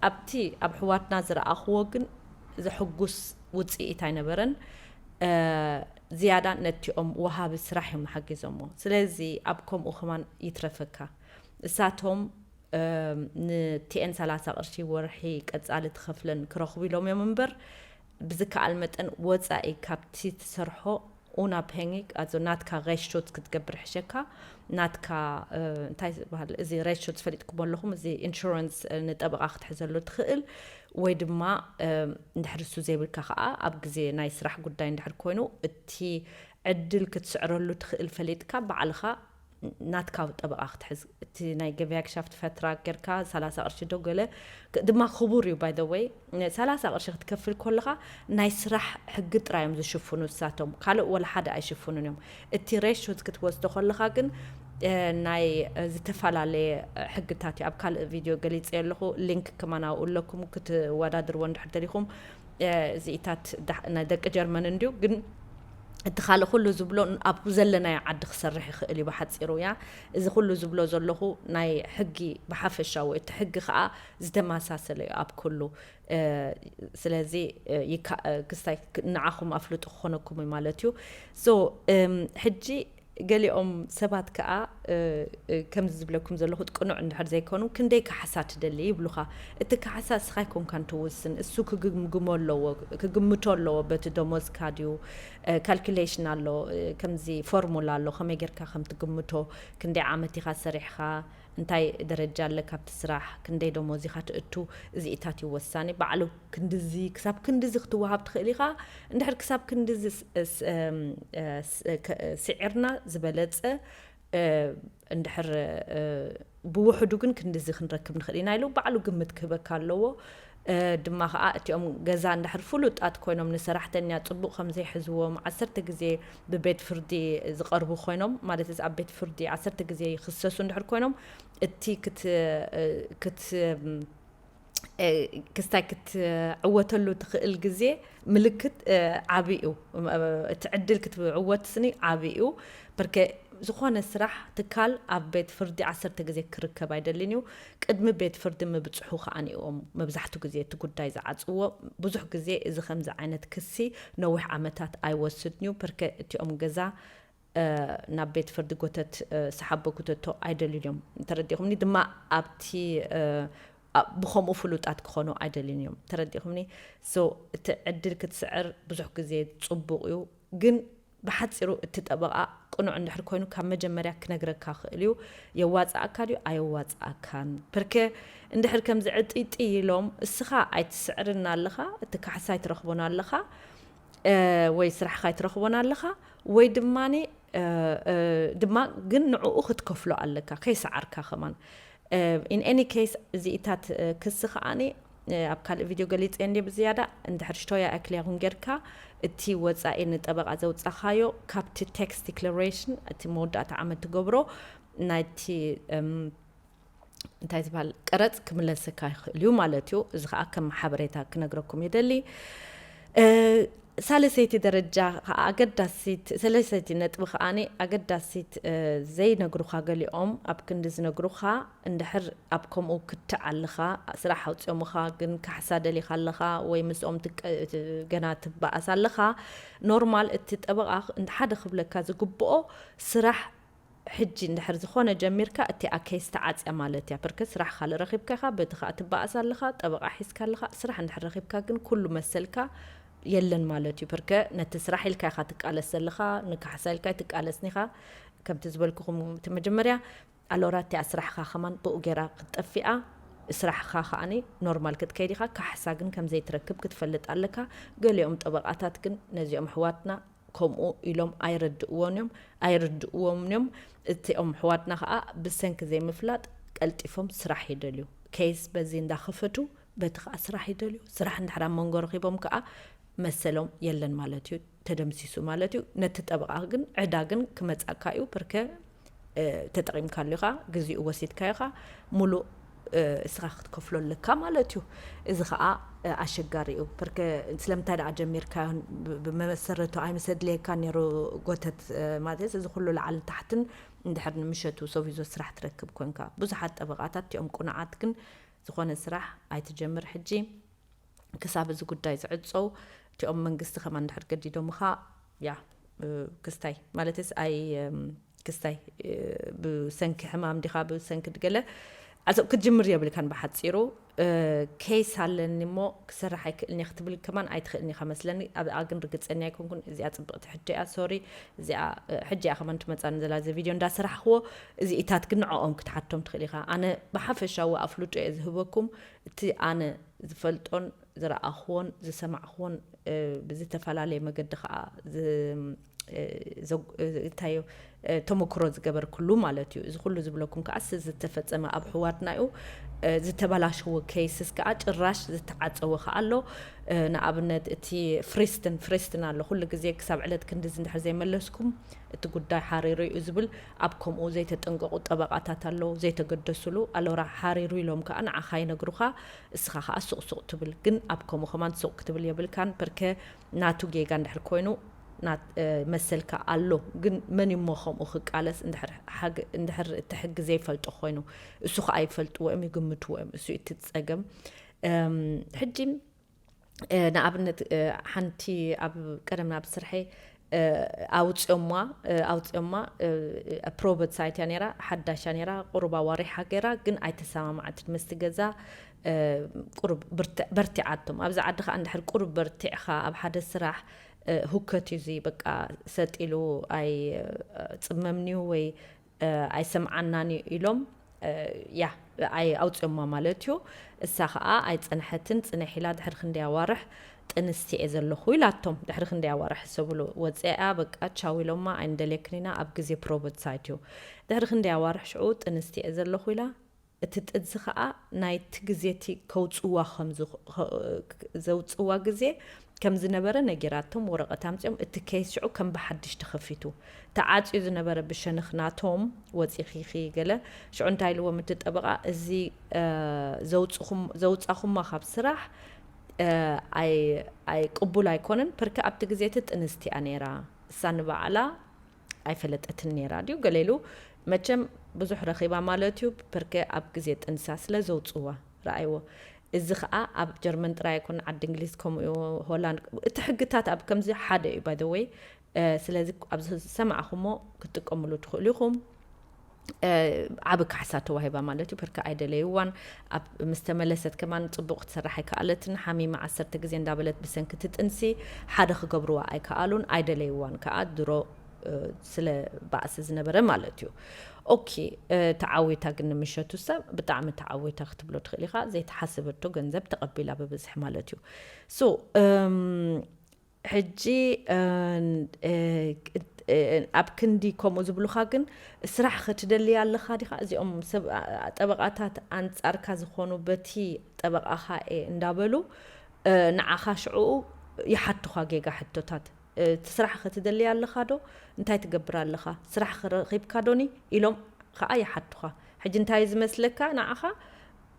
ኣብቲ ኣብ ኣሕዋትና ዝረኣኽዎ ግን ዘሕጉስ ውፅኢት ኣይነበረን። ዝያዳ ነቲኦም ወሃቢ ስራሕ እዮም ሓጊዞሞ። ስለዚ ኣብ ከምኡ ከማን ይትረፈካ። እሳቶም ንቲኤን ሰላሳ ቅርሺ ወርሒ ቀጻሊ ትኸፍለን ክረኽቡ ኢሎም እዮም እምበር ብዝከኣል መጠን ወጻኢ ካብቲ ትሰርሖ ኡናፕሄንግ ኣዞ ናትካ ሬሾት ክትገብር ሕሸካ ናትካ እንታይ ዝበሃል እዚ ሬሾት ፈሊጥኩም ኣለኹም እዚ ኢንሹራንስ ንጠበቓ ክትሕዘሉ ትኽእል ወይ ድማ እንድሕር እሱ ዘይብልካ ከዓ ኣብ ግዜ ናይ ስራሕ ጉዳይ እንድሕር ኮይኑ እቲ ዕድል ክትስዕረሉ ትኽእል ፈሊጥካ ባዕልኻ ናትካ ጠበቓ ክትሕዝ እቲ ናይ ገበያ ክሻፍት ፈትራ ጌርካ ሰላሳ ቅርሺ ዶ ገለ ድማ ክቡር እዩ። By the way ሰላሳ ቅርሺ ክትከፍል ከለኻ ናይ ስራሕ ሕጊ ጥራይ እዮም ዝሽፍኑ እሳቶም፣ ካልእ ወላ ሓደ ኣይሽፍኑን እዮም። እቲ ሬሾት ክትወስዶ ከለኻ ግን ናይ ዝተፈላለየ ሕግታት እዩ። ኣብ ካልእ ቪድዮ ገሊፀ ኣለኹ፣ ሊንክ ከማን ኣብኡ ኣለኩም ክትወዳድርዎ እንድሕር ደሊኹም። እዚኢታት ናይ ደቂ ጀርመን እንድዩ ግን እቲ ካልእ ኩሉ ዝብሎ ኣብ ዘለናዮ ዓዲ ክሰርሕ ይኽእል እዩ ብሓፂሩ። ያ እዚ ኩሉ ዝብሎ ዘለኹ ናይ ሕጊ ብሓፈሻዊ እቲ ሕጊ ከዓ ዝተመሳሰለ እዩ ኣብ ኩሉ። ስለዚ ክስታይ ንዓኹም ኣፍልጡ ክኾነኩም እዩ ማለት እዩ። So ሕጂ ገሊኦም ሰባት ከዓ ከምዚ ዝብለኩም ዘለኹ ቅኑዕ እንድሕር ዘይኮኑ ክንደይ ካሕሳ ትደሊ ይብሉኻ። እቲ ካሕሳ እስኻ ኣይኮንካን ትውስን፣ እሱ ክግምግሞ ኣለዎ፣ ክግምቶ ኣለዎ። በቲ ደሞዝካ ድዩ ካልኩሌሽን ኣሎ፣ ከምዚ ፎርሙላ ኣሎ፣ ከመይ ጌርካ ከም ትግምቶ፣ ክንደይ ዓመት ኢኻ ሰሪሕኻ፣ እንታይ ደረጃ ኣለካ ኣብቲ ስራሕ፣ ክንደይ ደሞዝ ኢኻ ትእቱ፣ እዚኢታት እዩ ወሳኒ። ባዕሉ ክንድዚ ክሳብ ክንድዚ ክትወሃብ ትኽእል ኢኻ። እንድሕር ክሳብ ክንድዚ ስዒርና ዝበለፀ እንድሕር ብውሕዱ ግን ክንድዚ ክንረክብ ንኽእል ኢና ኢሉ ባዕሉ ግምት ክህበካ ኣለዎ። ድማ ከዓ እቲኦም ገዛ እንድሕር ፍሉጣት ኮይኖም ንሰራሕተኛ ፅቡቅ ከምዘይሕዝዎም ዓሰርተ ግዜ ብቤት ፍርዲ ዝቐርቡ ኮይኖም ማለት እዚ ኣብ ቤት ፍርዲ ዓሰርተ ግዜ ይኽሰሱ እንድሕር ኮይኖም እቲ ክት ክት ክስታይ ክትዕወተሉ ትኽእል ግዜ ምልክት ዓብይ እዩ። እቲ ዕድል ክትዕወት ስኒ ዓብይ እዩ። በርከ ዝኾነ ስራሕ ትካል ኣብ ቤት ፍርዲ ዓሰርተ ግዜ ክርከብ ኣይደልን እዩ። ቅድሚ ቤት ፍርዲ ምብፅሑ ከዓ እዮም መብዛሕቱ ግዜ እቲ ጉዳይ ዝዓፅዎ። ብዙሕ ግዜ እዚ ከምዚ ዓይነት ክሲ ነዊሕ ዓመታት ኣይወስድን እዩ። በርከ እቲኦም ገዛ ናብ ቤት ፍርዲ ጎተት ሰሓቦ ክተቶ ኣይደልዩን እዮም። ተረዲኹምኒ ድማ ኣብቲ ብኸምኡ ፍሉጣት ክኾኑ ኣይደልዩን እዮም። ተረዲኹምኒ። So እቲ ዕድል ክትስዕር ብዙሕ ግዜ ፅቡቕ እዩ። ግን ብሓፂሩ እቲ ጠበቓ ቅኑዕ እንድሕር ኮይኑ ካብ መጀመርያ ክነግረካ ክእል እዩ። የዋፅኣካ ድዩ ኣየዋፅኣካን። ፐርከ እንድሕር ከምዚ ዕጥይጥይ ኢሎም እስኻ ኣይትስዕርን ኣለኻ፣ እቲ ካሕሳ ኣይትረኽቦን ኣለኻ ወይ ስራሕኻ ኣይትረኽቦን ኣለኻ ወይ ድማ ድማ ግን ንዕኡ ክትከፍሎ ኣለካ ከይሰዓርካ ከማን። In any case እዚኢታት ክሲ ከዓኒ ኣብ ካልእ ቪድዮ ገሊፀ እንዲ ብዝያዳ እንድሕር ሽቶያ ኣክሊያ ኩን ጌርካ እቲ ወፃኢ ንጠበቃ ዘውፃኻዮ ካብቲ tax declaration እቲ መወዳእታ ዓመት ትገብሮ ናይቲ እንታይ ዝበሃል ቀረፅ ክምለሰካ ይኽእል እዩ ማለት እዩ። እዚ ከዓ ከም ሓበሬታ ክነግረኩም ይደሊ። ሳለሰይቲ ደረጃ ከዓ ኣገዳሲት ሰለሰይቲ ነጥቢ ከዓኒ ኣገዳሲት ዘይነግሩኻ ገሊኦም ኣብ ክንዲ ዝነግሩኻ እንድሕር ኣብ ከምኡ ክትዕ ኣለኻ ስራሕ ኣውፅኦምኻ ግን ካሕሳ ደሊኻ ኣለኻ ወይ ምስኦም ገና ትበኣስ ኣለኻ። ኖርማል እቲ ጠበቃ ሓደ ክብለካ ዝግብኦ ስራሕ ሕጂ እንድሕር ዝኾነ ጀሚርካ እቲኣ ኬስ ተዓፅያ ማለት እያ። ፐርከ ስራሕ ካልእ ረኺብካ ኢኻ፣ በቲ ከዓ ትበኣስ ኣለኻ፣ ጠበቃ ሒዝካ ኣለኻ። ስራሕ እንድሕር ረኺብካ ግን ኩሉ መሰልካ የለን ማለት እዩ። ፐርከ ነቲ ስራሕ ኢልካ ኢኻ ትቃለስ ዘለኻ፣ ንካሕሳ ኢልካ ኣይትቃለስን ኢኻ። ከምቲ ዝበልኩኹም እቲ መጀመርያ ኣሎራ እቲኣ ስራሕኻ ከማን ብኡ ጌራ ክትጠፊኣ ስራሕኻ ከዓኒ ኖርማል ክትከይድ ኢኻ። ካሕሳ ግን ከምዘይትረክብ ክትፈልጥ ኣለካ። ገሊኦም ጠበቃታት ግን ነዚኦም ኣሕዋትና ከምኡ ኢሎም ኣይረድእዎን እዮም ኣይርድእዎም እዮም። እቲኦም ኣሕዋትና ከዓ ብሰንኪ ዘይምፍላጥ ቀልጢፎም ስራሕ ይደልዩ። ኬስ በዚ እንዳኸፈቱ በቲ ከዓ ስራሕ ይደልዩ። ስራሕ እንድሕር ኣብ መንጎ ረኺቦም ከዓ መሰሎም የለን ማለት እዩ፣ ተደምሲሱ ማለት እዩ። ነቲ ጠበቃ ግን ዕዳ ግን ክመፃካ እዩ። ፐርከ ተጠቂምካሉ ኢኻ፣ ግዜኡ ወሲድካ ኢኻ፣ ሙሉእ እስኻ ክትከፍሎ ኣለካ ማለት እዩ። እዚ ከዓ ኣሸጋሪ እዩ። ፐርከ ስለምንታይ ደኣ ጀሚርካዮን ብመሰረቱ ኣይምሰድልየካ ነይሩ ጎተት ማለት እዚ ኩሉ ላዕልን ታሕትን እንድሕር ንምሸቱ ሰቪዞ ስራሕ ትረክብ ኮንካ። ብዙሓት ጠበቃታት እቲኦም ቁኑዓት ግን ዝኾነ ስራሕ ኣይትጀምር ሕጂ ክሳብ እዚ ጉዳይ ዝዕፀው እቲኦም መንግስቲ ከማን እንድሕር ገዲዶምኻ ያ ክስታይ ማለትስ ኣይ ክስታይ ብሰንኪ ሕማም ዲኻ ብሰንኪ ድገለ ኣሰብ ክትጅምር የብልካን። ብሓፂሩ ኬስ ኣለኒ እሞ ክሰርሕ ኣይክእልን ክትብል ከማን ኣይትኽእልን ኢኻ መስለኒ። ኣብኣ ግን ርግፀኛ ኣይኮንኩን። እዚኣ ፅብቕቲ ሕጂ እያ። ሶሪ እዚኣ ሕጂ እያ ከማን ትመፃኒ ዘላ እዚ ቪድዮ እንዳሰራሕክዎ እዚኢታት ግን ንዕኦም ክትሓቶም ትኽእል ኢኻ። ኣነ ብሓፈሻዊ ኣፍልጦ እየ ዝህበኩም። እቲ ኣነ ዝፈልጦን ዝረኣኽዎን ዝሰማዕኽዎን ብዝተፈላለየ መገዲ ከዓ እንታዮ ተመክሮ ዝገበርክሉ ማለት እዩ። እዚ ኩሉ ዝብለኩም ከዓ ዝተፈፀመ ኣብ ሕዋትና እዩ። ዝተበላሸወ ኬይስስ ከዓ ጭራሽ ዝተዓፀወ ከዓ ኣሎ። ንኣብነት እቲ ፍሪስትን ፍሪስትን ኣሎ ኩሉ ግዜ ክሳብ ዕለት ክንድዚ እንድሕር ዘይመለስኩም እቲ ጉዳይ ሓሪሩ እዩ ዝብል ኣብ ከምኡ ዘይተጠንቀቁ ጠበቃታት ኣለዉ ዘይተገደስሉ ኣሎራ ሓሪሩ ኢሎም ከዓ ንዓኻ ይነግሩኻ። እስኻ ከዓ ሱቕ ሱቕ ትብል ግን ኣብ ከምኡ ከማን ሱቕ ክትብል የብልካን። ፐርከ ናቱ ጌጋ እንድሕር ኮይኑ መሰልካ ኣሎ ግን መን እሞ ከምኡ ክቃለስ እንድሕር እቲ ሕጊ ዘይፈልጦ ኮይኑ እሱ ከዓ ይፈልጥዎ እዮም ይግምትዎ እዮም እሱ እቲ ፀገም። ሕጂ ንኣብነት ሓንቲ ኣብ ቀደም ናብ ስርሐይ ኣውፅኦማ ኣውፅኦማ ፕሮበት ሳይት እያ ነራ ሓዳሻ ነራ ቁሩብ ኣዋሪሓ ገይራ ግን ኣይተሰማማዕትን ምስቲ ገዛ ቁሩብ በርቲዓቶም ኣብዚ ዓዲ ከዓ እንድሕር ቁሩብ በርቲዕካ ኣብ ሓደ ስራሕ ሁከት እዩ እዚ በቃ ሰጥ ኢሉ ኣይ ፅመምንዩ ወይ ኣይሰምዓናን እዩ ኢሎም ያ ኣይ ኣውፅኦማ ማለት እዩ። እሳ ከዓ ኣይፀንሐትን ፅንሕ ኢላ ድሕሪ ክንደይ ኣዋርሕ ጥንስቲ እየ ዘለኹ ኢላቶም። ድሕሪ ክንደይ ኣዋርሕ ሰብሉ ወፅያ በቃ ቻው ኢሎማ ኣይንደልየክን ኢና ኣብ ግዜ ፕሮበት ሳይት እዩ። ድሕሪ ክንደይ ኣዋርሕ ሽዑ ጥንስቲ እየ ዘለኹ ኢላ እቲ ጥንሲ ከዓ ናይቲ ግዜ እቲ ከውፅዋ ከም ዘውፅዋ ግዜ ከም ዝነበረ ነጊራቶም ወረቐት ኣምፅኦም እቲ ኬስ ሽዑ ከም ብሓድሽ ተኸፊቱ ተዓፅዩ ዝነበረ ብሸነኽ ናቶም ወፂኺኺ ገለ ሽዑ እንታይ ኢልዎም እቲ ጠበቃ እዚ ዘውፅኹማ ካብ ስራሕ ኣይ ቅቡል ኣይኮነን ፐርከ ኣብቲ ግዜ እቲ ጥንስቲ እያ ነይራ እሳ ንባዕላ ኣይፈለጠትን ነይራ ድዩ ገለ ኢሉ መቸም ብዙሕ ረኺባ ማለት እዩ ፐርከ ኣብ ግዜ ጥንሳ ስለ ዘውፅዋ ረኣይዎ እዚ ከዓ ኣብ ጀርመን ጥራይ ኣይኮነ ዓዲ እንግሊዝ ከምኡ እዩ ሆላንድ እቲ ሕግታት ኣብ ከምዚ ሓደ እዩ ባይ ወይ ስለዚ ኣብ ዝሰማዕኹሞ ክትጥቀምሉ ትኽእሉ ኢኹም ዓብ ካሕሳ ተዋሂባ ማለት እዩ ፐርከ ኣይደለይዋን ኣብ ምስ ተመለሰት ከማን ፅቡቅ ክትሰርሕ ኣይከኣለትን ሓሚማ ዓሰርተ ግዜ እንዳበለት ብሰንኪ እቲ ጥንሲ ሓደ ክገብርዋ ኣይከኣሉን ኣይደለይዋን ከዓ ድሮ ስለ ባእሲ ዝነበረ ማለት እዩ okay ተዓዊታ ግን ንምሸቱ ሰብ ብጣዕሚ ተዓዊታ ክትብሎ ትኽእል ኢኻ ዘይተሓሰበቶ ገንዘብ ተቐቢላ ብብዝሒ ማለት እዩ so ሕጂ ኣብ ክንዲ ከምኡ ዝብሉኻ ግን፣ ስራሕ ክትደሊ ኣለኻ ዲኻ? እዚኦም ሰብ ጠበቓታት ኣንጻርካ ዝኾኑ በቲ ጠበቓኻ እየ እንዳበሉ ንዓኻ ሽዕኡ ይሓቱኻ ጌጋ ሕቶታት። እቲ ስራሕ ክትደሊ ኣለኻ ዶ? እንታይ ትገብር ኣለኻ? ስራሕ ረኺብካ ዶኒ? ኢሎም ኸዓ ይሓቱኻ። ሕጂ እንታይ እዩ ዝመስለካ ንዓኻ?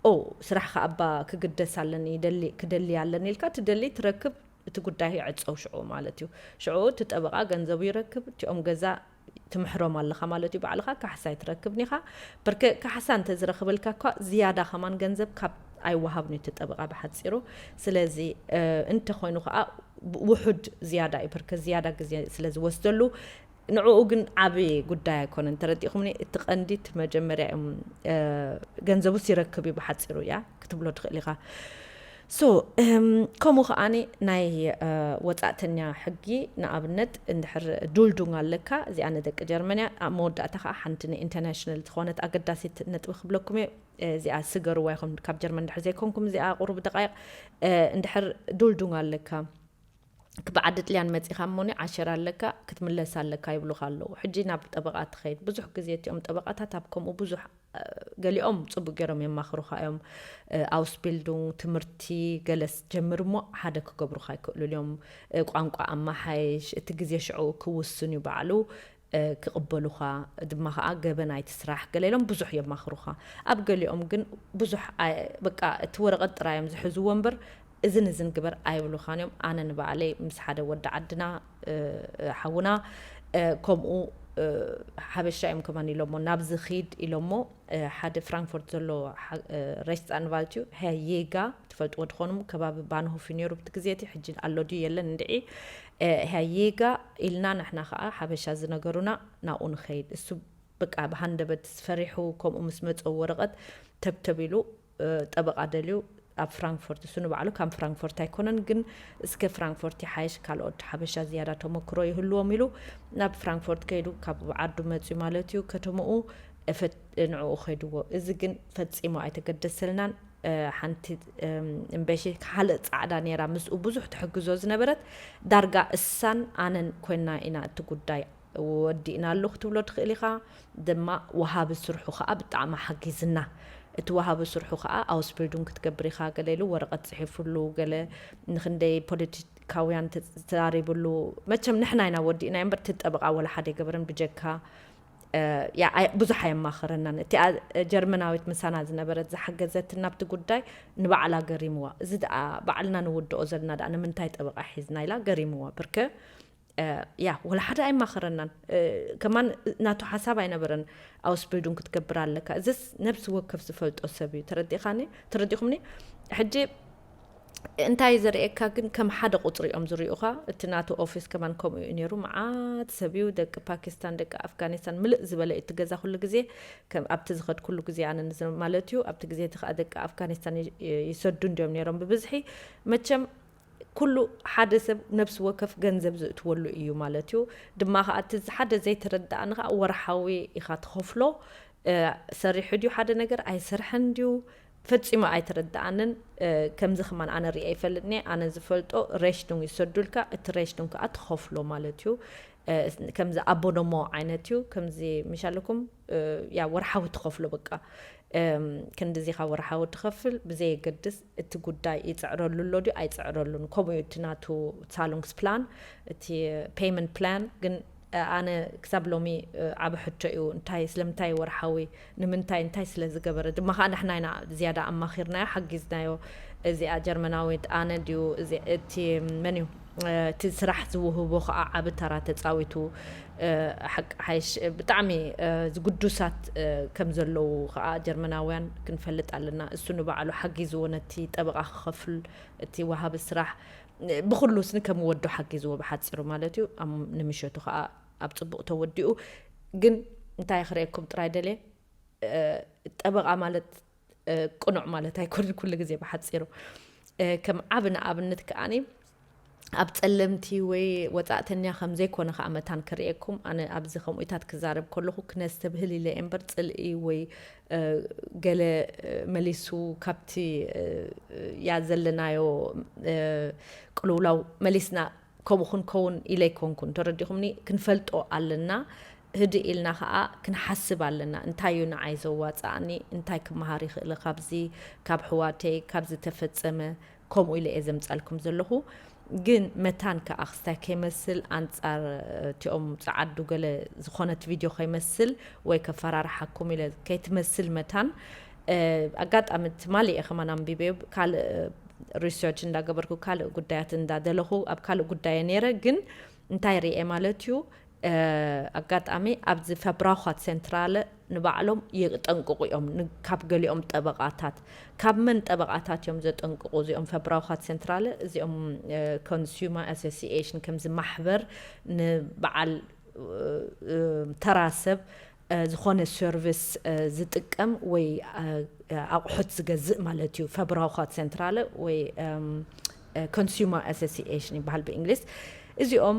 ኦ፣ ስራሕ ከኣ እባ ክግደስ ኣለኒ፣ ይደሊ፣ ክደሊ ኣለኒ ኢልካ ትደሊ ትረክብ፣ እቲ ጉዳይ ይዕጸው ሽዑ ማለት እዩ። ሽዑ እቲ ጠበቓ ገንዘቡ ይረክብ፣ እቲኦም ገዛ ትምሕሮም ኣለኻ ማለት እዩ። ባዕልኻ ካሕሳ ኣይትረክብን ኢኻ። ብርክ ካሕሳ እንተ ዝረኽበልካ እኳ ዝያዳ ከማን ገንዘብ ካብ ኣይወሃብን እዩ እቲ ጠበቓ ብሓጺሩ። ስለዚ እንተኾይኑ ከኣ ውሑድ ዝያዳ እዩ፣ ብርክ ዝያዳ ግዜ ስለ ዝወስደሉ ንዕኡ ግን ዓቢ ጉዳይ ኣይኮነን። ተረዲእኹምኒ? እቲ ቀንዲ እቲ መጀመርያ እዮም ገንዘቡስ ይረክብ እዩ ብሓጺሩ እያ ክትብሎ ትኽእል ኢኻ። ሶ ከምኡ ከዓኒ ናይ ወጻእተኛ ሕጊ ንኣብነት እንድሕር ዱልዱንግ ኣለካ፣ እዚኣ ንደቂ ጀርመን እያ። ኣብ መወዳእታ ከዓ ሓንቲ ንኢንተርናሽናል ዝኾነት ኣገዳሲት ነጥቢ ክብለኩም እየ። እዚኣ ስገርዋ ይኹም ካብ ጀርመን እንድሕር ዘይኮንኩም እዚኣ ቁሩብ ደቃይቕ እንድሕር ዱልዱንግ ኣለካ፣ ክበዓዲ ጥልያን መጺኻ እሞኒ ዓሸር ኣለካ ክትምለስ ኣለካ ይብሉኻ ኣለዉ። ሕጂ ናብ ጠበቓ ትኸይድ። ብዙሕ ግዜ እቲኦም ጠበቓታት ኣብ ከምኡ ብዙሕ ገሊኦም ጽቡቅ ገይሮም የማኽሩኻ እዮም። ኣውስቢልዱንግ ትምህርቲ ገለስ ጀምር እሞ ሓደ ክገብሩኻ ይክእሉ እዮም። ቋንቋ ኣማሓይሽ፣ እቲ ግዜ ሽዑ ክውስን እዩ ባዕሉ። ክቕበሉኻ ድማ ኸዓ ገበን ኣይትስራሕ ገለ ኢሎም ብዙሕ የማኽሩኻ። ኣብ ገሊኦም ግን ብዙሕ በቃ እቲ ወረቐት ጥራይ እዮም ዝሕዝዎ እምበር እዝን እዝን ግበር ኣይብሉኻን እዮም። ኣነ ንባዕለይ ምስ ሓደ ወዲ ዓድና ሓውና ከምኡ ሓበሻ እዮም ከማን ኢሎሞ ናብዚ ኺድ ኢሎሞ ሓደ ፍራንክፎርት ዘሎ ሬስት ኣንቫልት እዩ። ሄየጋ ትፈልጥዎ ትኾኑ ከባቢ ባንሆፍ እዩ ነይሩ ብቲ ግዜ እቲ ሕጂ ኣሎ ድዩ የለን እንድዒ። ሄየጋ ኢልና ንሕና ከዓ ሓበሻ ዝነገሩና ናብኡ ንኸይድ። እሱ በቃ ብሃንደበት ፈሪሑ ከምኡ ምስ መጸ ወረቐት ተብተብ ኢሉ ጠበቓ ደልዩ ኣብ ፍራንክፎርት እሱ ንባዕሉ ካብ ፍራንክፎርት ኣይኮነን ግን እስከ ፍራንክፎርት ይሓይሽ ካልኦት ሓበሻ ዝያዳ ተመክሮ ይህልዎም ኢሉ ናብ ፍራንክፎርት ከይዱ ካብ ዓዱ መፅዩ ማለት እዩ። ከተምኡ ንዕኡ ከይድዎ እዚ ግን ፈፂሙ ኣይተገደሰልናን። ሓንቲ እምበሺ ካልእ ፃዕዳ ነይራ ምስኡ ብዙሕ ትሕግዞ ዝነበረት ዳርጋ እሳን ኣነን ኮይና ኢና እቲ ጉዳይ ወዲእናሉ ክትብሎ ትኽእል ኢኻ። ድማ ወሃቢ ስርሑ ከዓ ብጣዕሚ ሓጊዝና። እቲ ወሃቢ ስርሑ ከዓ ኣውስቢልዱን ክትገብር ኢኻ ገለ ኢሉ ወረቐት ፅሒፉሉ ገለ ንክንደይ ፖለቲካውያን ተዛሪብሉ። መቸም ንሕና ኢና ወዲእና እምበር እቲ ጠበቓ ወላ ሓደ ኣይገበረን ብጀካ ብዙሕ ኣየማኸረናን። እቲኣ ጀርመናዊት ምሳና ዝነበረት ዝሓገዘትና ኣብቲ ጉዳይ ንባዕላ ገሪምዋ። እዚ ደኣ ባዕልና ንውድኦ ዘለና ደኣ ንምንታይ ጠበቓ ሒዝና ኢላ ገሪምዋ ብርከ ያ ወላ ሓደ ኣይማኸረናን። ከማን ናቱ ሓሳብ ኣይነበረን ኣውስቢልዱን ክትገብር ኣለካ። እዚስ ነብሲ ወከፍ ዝፈልጦ ሰብ እዩ። ተረዲኻኒ? ተረዲኹምኒ? ሕጂ እንታይ ዘርእየካ ግን ከም ሓደ ቁፅሪ እዮም ዝሪኡኻ። እቲ ናቱ ኦፊስ ከማን ከምኡ እዩ ነይሩ። መዓት ሰብ እዩ፣ ደቂ ፓኪስታን፣ ደቂ ኣፍጋኒስታን፣ ምልእ ዝበለ እዩ እቲ ገዛ ኩሉ ግዜ። ኣብቲ ዝኸድ ኩሉ ግዜ ኣነ ማለት እዩ። ኣብቲ ግዜ እቲ ከዓ ደቂ ኣፍጋኒስታን ይሰዱ እንዲዮም ነይሮም ብብዝሒ። መቸም ኩሉ ሓደ ሰብ ነብሲ ወከፍ ገንዘብ ዝእትወሉ እዩ ማለት እዩ። ድማ ከዓ እቲ ሓደ ዘይተረዳእኒ ከዓ ወርሓዊ ኢኻ ትኸፍሎ። ሰሪሑ ድዩ ሓደ ነገር ኣይሰርሐን ድዩ ፈጺሙ ኣይተረዳኣንን። ከምዚ ከማን ኣነ ሪአ ይፈልጥኒ ኣነ ዝፈልጦ ሬሽዱን ይሰዱልካ እቲ ሬሽዱን ከዓ ትኸፍሎ ማለት እዩ። ከምዚ ኣቦኖሞ ዓይነት እዩ ከምዚ ምሻለኩም ያ ወርሓዊ ትኸፍሎ በቃ ክንድዚኻ ወርሓዊ ትኸፍል ብዘየገድስ እቲ ጉዳይ ይፅዕረሉ ኣሎ ድዩ ኣይፅዕረሉን። ከምኡ እዩ እቲ ናቱ ዛሉንግስፕላን እቲ ፔይመንት ፕላን ግን ኣነ ክሳብ ሎሚ ዓብ ሕቶ እዩ እንታይ ስለምንታይ ወርሓዊ ንምንታይ እንታይ ስለ ዝገበረ ድማ ከዓ ንሕና ኢና ዝያዳ ኣማኺርናዮ ሓጊዝናዮ። እዚኣ ጀርመናዊት ኣነ ድዩ እቲ መን እዩ እቲ ስራሕ ዝውህቦ ከዓ ዓብ ተራ ተፃዊቱ። ሓቂ ሓይሽ ብጣዕሚ ዝግዱሳት ከም ዘለዉ ከዓ ጀርመናውያን ክንፈልጥ ኣለና። እሱ ንባዕሉ ሓጊዝዎ ነቲ ጠበቓ ክኸፍል እቲ ወሃቢ ስራሕ ብኩሉ ስኒ ከም ወዶ ሓጊዝዎ ብሓፂሩ ማለት እዩ። ንምሸቱ ከዓ ኣብ ፅቡቕ ተወዲኡ። ግን እንታይ ክርእየኩም ጥራይ ደልየ ጠበቓ ማለት ቅኑዕ ማለት ኣይኮነን ኩሉ ግዜ ብሓፂሩ። ከም ዓብ ንኣብነት ከዓኒ ኣብ ጸለምቲ ወይ ወጻእተኛ ከም ዘይኮነ ከኣ መታን ክርእየኩም። ኣነ ኣብዚ ከምኡታት ክዛረብ ከለኹ ክነስተብህል ኢለ እየ እምበር ጽልኢ ወይ ገለ መሊሱ ካብቲ ያ ዘለናዮ ቅልውላው መሊስና ከምኡ ክንከውን ኢለ ኣይኮንኩን፣ ተረዲኹምኒ? ክንፈልጦ ኣለና። ህድእ ኢልና ኸዓ ክንሓስብ ኣለና። እንታይ እዩ ንዓይ ዘዋፅኣኒ? እንታይ ክመሃር ይኽእል ካብዚ? ካብ ኣሕዋተይ፣ ካብ ዝተፈፀመ፣ ከምኡ ኢለ እየ ዘምፃልኩም ዘለኹ። ግን መታን ከዓ ክስታይ ከይመስል፣ ኣንፃር እቲኦም ፀዓዱ ገለ ዝኾነት ቪድዮ ከይመስል ወይ ከፈራርሓኩም ኢለ ከይትመስል መታን፣ ኣጋጣሚ ትማሊ እየ ከማን ኣንቢበዮ፣ ካልእ ሪሰርች እንዳገበርኩ፣ ካልእ ጉዳያት እንዳደለኹ፣ ኣብ ካልእ ጉዳየ ነይረ። ግን እንታይ ርኤ ማለት እዩ፣ ኣጋጣሚ ኣብዚ ፈብራውኻት ሴንትራለ ንባዕሎም የጠንቅቑ እዮም፣ ካብ ገሊኦም ጠበቓታት። ካብ መን ጠበቓታት እዮም ዘጠንቅቑ እዚኦም ፈብራውኻት ሴንትራለ? እዚኦም ኮንሱመር ኣሶሲኤሽን፣ ከምዚ ማሕበር ንበዓል ተራ ሰብ ዝኾነ ሰርቪስ ዝጥቀም ወይ ኣቑሑት ዝገዝእ ማለት እዩ። ፈብራውኻት ሴንትራለ ወይ ኮንሱመር ኣሶሲኤሽን ይበሃል ብእንግሊዝ። እዚኦም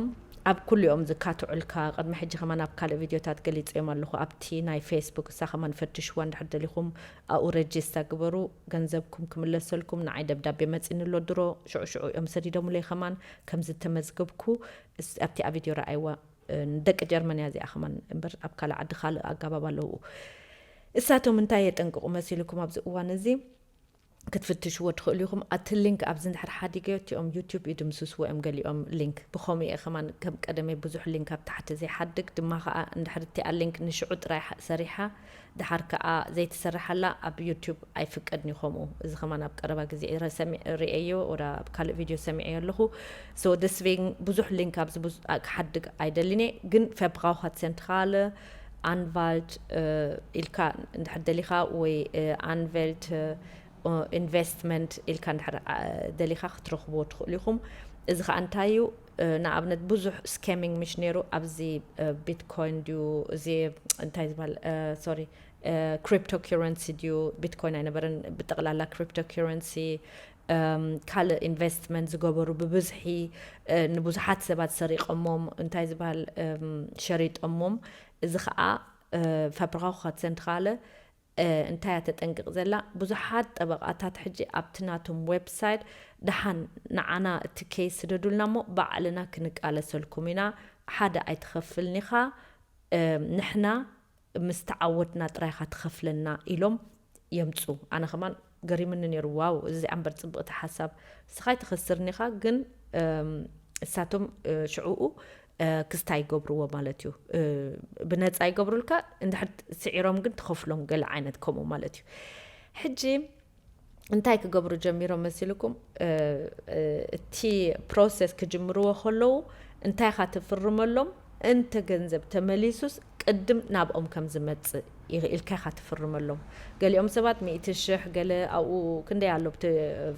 ኣብ ኩሊኦም ዝካትዑልካ፣ ቅድሚ ሕጂ ከማን ኣብ ካልእ ቪድዮታት ገሊፀዮም ኣለኹ። ኣብቲ ናይ ፌስቡክ፣ እሳ ከማን ፈትሽዋ እንድሕር ደሊኹም፣ ኣብኡ ረጅስታ ግበሩ። ገንዘብኩም ክምለሰልኩም። ንዓይ ደብዳቤ መፂኒ ኣሎ ድሮ፣ ሽዑ ሽዑ እዮም ሰዲዶምለይ ከማን ከም ዝተመዝገብኩ። ኣብቲ ኣብ ቪድዮ ረኣይዋ። ንደቂ ጀርመን እያ እዚኣ ከማን እምበር፣ ኣብ ካልእ ዓዲ ካልእ ኣገባብ ኣለዉ። እሳቶም እንታይ የጠንቅቑ መሲልኩም ኣብዚ እዋን እዚ? ክትፍትሽዎ ትኽእሉ ኢኹም። ኣቲ ሊንክ ኣብዚ እንድሕር ሓዲገዮ፣ እቲኦም ዩቲዩብ ይድምስስዎ እዮም ገሊኦም ሊንክ። ብኸምኡ እየ ከማን ከም ቀደመይ ብዙሕ ሊንክ ኣብ ታሕቲ ዘይሓድግ፣ ድማ ኸዓ እንድሕር እቲኣ ሊንክ ንሽዑ ጥራይ ሓ-፣ ሰሪሓ፣ ድሓር ከኣ ዘይትሰርሓላ ኣብ ዩቲዩብ ኣይፍቀድን እዩ ከምኡ። እዚ ከማን ኣብ ቀረባ ግዜ ረ-፣ ሰሚ-፣ ርእየዮ፣ ወላ ኣብ ካልእ ቪድዮ ሰሚዐዮ ኣለኹ። So፣ deswegen ብዙሕ ሊንክ ኣብዚ ብዙ-፣ ኣ-፣ ክሓድግ ኣይደልን እየ። ግን ፈብራውኻት ሴንትራለ፣ ኣንቫልት፣ እ፣ ኢልካ እንድሕር ደሊኻ ወይ፣ እ፣ ኣንቨልት፣ እ፣ ኢንቨስትመንት ኢልካ እንድሕር፣ ኣ፣ ደሊኻ ክትረኽብዎ ትኽእሉ ኢኹም። እዚ ኸኣ እንታይ እዩ? እ፣ ንኣብነት ብዙሕ ስካሚንግ ምሽ ነይሩ ኣብዚ፣ እ፣ ቢትኮይን ድዩ፣ እዚ እንታይ ዝበሃል፣ እ፣ ሶሪ፣ እ፣ ክሪፕቶ ኪረንሲ ድዩ፣ ቢትኮይን ኣይነበረን፣ ብጠቕላላ ክሪፕቶ ኪረንሲ፣ እም፣ ካልእ ኢንቨስትመንት ዝገበሩ ብብዝሒ፣ እ፣ ንብዙሓት ሰባት ሰሪቐሞም፣ እንታይ ዝበሃል፣ እም፣ ሸሪጠሞም። እዚ ኸኣ፣ እ፣ ፈብራውኻት ሴንትራለ እ፣ እንታይ እያ ተጠንቅቕ ዘላ? ብዙሓት ጠበቓታት ሕጂ ኣብቲ ናቶም ዌብሳይት፣ ደሓን ንዓና እቲ ኬስ ስደዱልና እሞ ባዕልና ክንቃለሰልኩም ኢና፣ ሓደ ኣይትኸፍልን ኢኻ፣ እ፣ ንሕና ምስ ተዓወትና ጥራይ ኢኻ ትኸፍለና ኢሎም የምጹ። ኣነ ከማን ገሪሙኒ ነይሩ፣ ዋው፣ እዚኣ እምበር ጽብቕቲ ሓሳብ፣ ንስኻ ኣይትኸስርን ኢኻ፣ ግን፣ እም፣ እሳቶም፣ እ፣ ሽዕኡ፣ እ፣ ክስታይ ይገብርዎ ማለት እዩ። እ፣ ብነጻ ይገብሩልካ፣ እንድሕር ስዒሮም ግን ትኸፍሎም ገለ ዓይነት ከምኡ ማለት እዩ። ሕጂ እንታይ ክገብሩ ጀሚሮም መሲልኩም? እ፣ እ፣ እቲ ፕሮሰስ ክጅምርዎ ከለዉ እንታይ ኢኻ ትፍርመሎም? እንተ ገንዘብ ተመሊሱስ ቅድም ናብኦም ከም ዝመጽእ ኢኻ ኢልካ ኢኻ ትፍርመሎም። ገሊኦም ሰባት ሚእቲ ሽሕ፣ ገለ ኣብኡ ክንደይ ኣሎ፣ ብቲ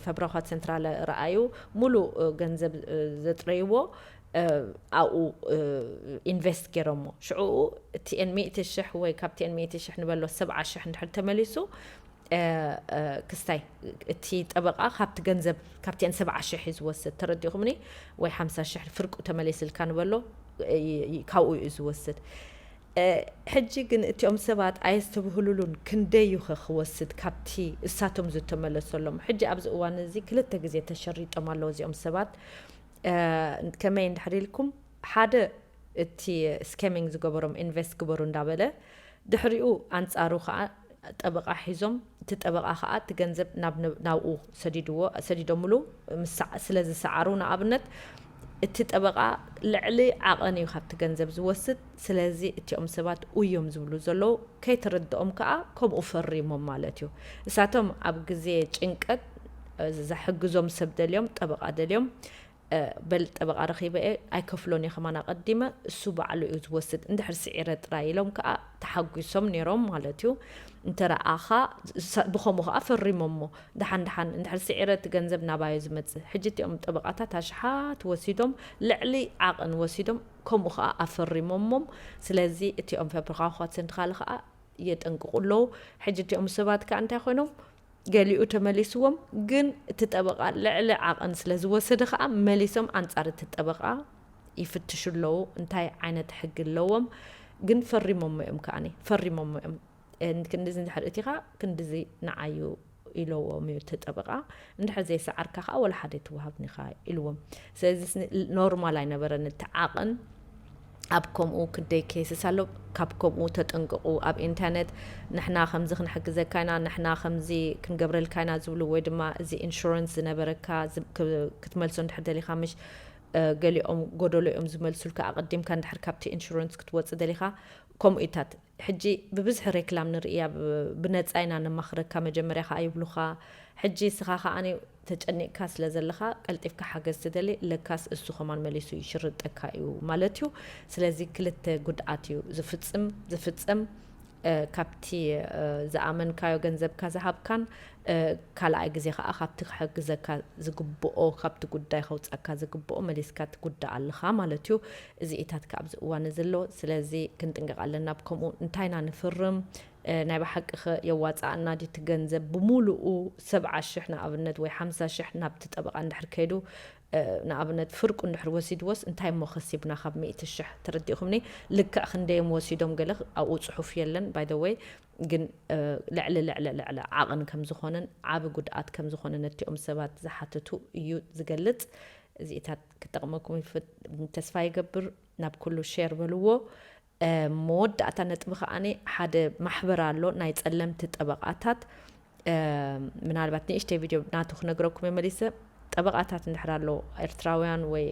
ፈብራውኻት ሴንትራለ ረኣዩ፣ ሙሉእ፣ እ፣ ገንዘብ፣ እ፣ ዘጥረይዎ፣ እ፣ ኣብኡ፣ እ፣ ኢንቨስት ገይሮሞ። ሽዑኡ እቲኤን ሚእቲ ሽሕ ወይ ካብቲኤን ሚእቲ ሽሕ ንበሎ ሰብዓ ሽሕ እንድሕር ተመሊሱ፣ እ፣ እ፣ ክስታይ እቲ ጠበቓ ካብቲ ገንዘብ፣ ካብቲኤን ሰብዓ ሽሕ እዩ ዝወስድ፣ ተረዲእኹምኒ? ወይ ሓምሳ ሽሕ ፍርቁ ተመሊስልካ ንበሎ፣ እ፣ ይ-፣ ይ-፣ ካብኡ እዩ ዝወስድ። እ፣ ሕጂ ግን እቲኦም ሰባት ኣየስተብህሉሉን፣ ክንደይ እዩ ኸ ክወስድ ካብቲ እሳቶም ዝተመለሰሎም? ሕጂ ኣብዚ እዋን እዚ ክልተ ግዜ ተሸሪጦም ኣለዉ እዚኦም ሰባት። እ፣ ከመይ እንድሕር ኢልኩም፣ ሓደ እቲ ስካሚንግ ዝገበሮም ኢንቨስት ግበሩ እንዳበለ፣ ድሕሪኡ ኣንጻሩ ኸኣ ጠበቓ ሒዞም፣ እቲ ጠበቓ ኸኣ እቲ ገንዘብ ናብ ነ-፣ ናብኡ ሰዲድዎ፣ ሰዲዶምሉ ምስ ሰዓ-፣ ስለ ዝሰዓሩ፣ ንኣብነት እቲ ጠበቓ ልዕሊ ዓቐን እዩ ካብቲ ገንዘብ ዝወስድ። ስለዚ እቲኦም ሰባት ኡዮም ዝብሉ ዘለዉ ከይተረድኦም ከኣ ከምኡ ፈሪሞም ማለት እዩ። እሳቶም ኣብ ግዜ ጭንቀት፣ እ፣ ዘሕግዞም ሰብ ደልዮም፣ ጠበቓ ደልዮም፣ እ፣ በል ጠበቓ ረኺበ እየ፣ ኣይከፍሎን እየ ከማን ኣቐዲመ፣ እሱ ባዕሉ እዩ ዝወስድ፣ እንድሕር ስዒረ ጥራይ ኢሎም ከኣ ተሓጒሶም ነይሮም ማለት እዩ። እንተ ረኣኻ፣ ሳ-፣ ብኸምኡ ከኣ ፈሪሞሞ። ደሓን ደሓን እንድሕር ስዒረ እቲ ገንዘብ ናባይ እዩ ዝመጽእ። ሕጂ እቲኦም ጠበቓታት ኣሽሓት ወሲዶም፣ ልዕሊ ዓቐን ወሲዶም፣ ከምኡ ከኣ ኣፈሪሞሞም። ስለዚ እቲኦም ፈብሪካ ኳትሰን ትኻል ከኣ የጠንቅቑ ኣለዉ። ሕጂ እቲኦም ሰባት ከኣ እንታይ ኮይኖም? ገሊኡ ተመሊስዎም፣ ግን እቲ ጠበቓ ልዕሊ ዓቐን ስለ ዝወሰደ ከኣ መሊሶም ኣንጻር እቲ ጠበቓ ይፍትሹ ኣለዉ። እንታይ ዓይነት ሕጊ ኣለዎም? ግን ፈሪሞሞ እዮም ከኣኒ፣ ፈሪሞሞ እዮም። እ፣ ክንድዚ እንድሕር እቲኻ ክንድዚ ንዓዩ ኢለዎም እዩ እቲ ጠበቓ። እንድሕር ዘይሰዓርካ ከዓ ወላ ሓደ ኣይትወሃብን ኢኻ ኢልዎም። ስለዚ ኖርማል ኣይነበረን እቲ ዓቐን። ኣብ ከምኡ ክንደይ ኬስስ ኣሎ፣ ካብ ከምኡ ተጠንቅቑ። ኣብ ኢንተርነት ንሕና ከምዚ ክንሕግዘካ ኢና፣ ንሕና ከምዚ ክንገብረልካ ኢና ዝብሉ፣ ወይ ድማ እዚ ኢንሹራንስ ዝነበረካ ክትመልሶ እንድሕር ደሊኻ፣ ምሽ ገሊኦም ጎደሎ እዮም ዝመልሱልካ። ኣቐዲምካ እንድሕር ካብቲ ኢንሹራንስ ክትወፅእ ደሊኻ፣ ከምኡ ኢታት ሕጂ ብብዝሒ ሬክላም ንርእያ። ብነፃ ኢና ነማኽረካ መጀመርያ ከዓ ይብሉኻ። ሕጂ እስኻ ከዓ ተጨኒቕካ ስለ ዘለኻ ቀልጢፍካ ሓገዝ ትደሊ፣ ለካስ እሱ ከማን መሊሱ ይሽርጠካ እዩ ማለት እዩ። ስለዚ ክልተ ጉድኣት እዩ ዝፍፅም ዝፍፀም ካብቲ ዝኣመንካዮ ገንዘብካ ዝሃብካን ካልኣይ ግዜ ከዓ ካብቲ ክሕግዘካ ዝግብኦ፣ ካብቲ ጉዳይ ከውፀካ ዝግብኦ መሊስካ ትጉዳእ ኣለኻ ማለት እዩ። እዚ ኢታት ከዓ ኣብዚ እዋን እዚ ኣሎ። ስለዚ ክንጥንቀቕ ኣለና። ኣብ ከምኡ እንታይና ንፍርም? ናይ ብሓቂ ኸ የዋፅኣና ድዩ እቲ ገንዘብ ብሙሉኡ? ሰብዓ ሽሕ ንኣብነት ወይ ሓምሳ ሽሕ ናብቲ ጠበቓ እንድሕር ከይዱ ንኣብነት ፍርቁ እንድሕር ወሲድዎስ እንታይ እሞ ከሲብና ካብ ሚእቲ ሽሕ? ተረዲእኹምኒ? ልክዕ ክንደዮም ወሲዶም ገለ ኣብኡ ፅሑፍ የለን። ባይ ወይ ግን ልዕሊ ልዕሊ ልዕሊ ዓቕን ከም ዝኾነን ዓቢ ጉድኣት ከም ዝኾነ ነቲኦም ሰባት ዝሓተቱ እዩ ዝገልጽ። እዚኢታት ክጠቕመኩም ተስፋ ይገብር። ናብ ኩሉ ሼር በልዎ። መወዳእታ ነጥቢ ከዓኒ ሓደ ማሕበር ኣሎ ናይ ጸለምቲ ጠበቓታት። ምናልባት ንእሽተይ ቪድዮ ናቱ ክነግረኩም እየ መሊሰ። ጠበቓታት እንድሕር ኣሎ ኤርትራውያን ወይ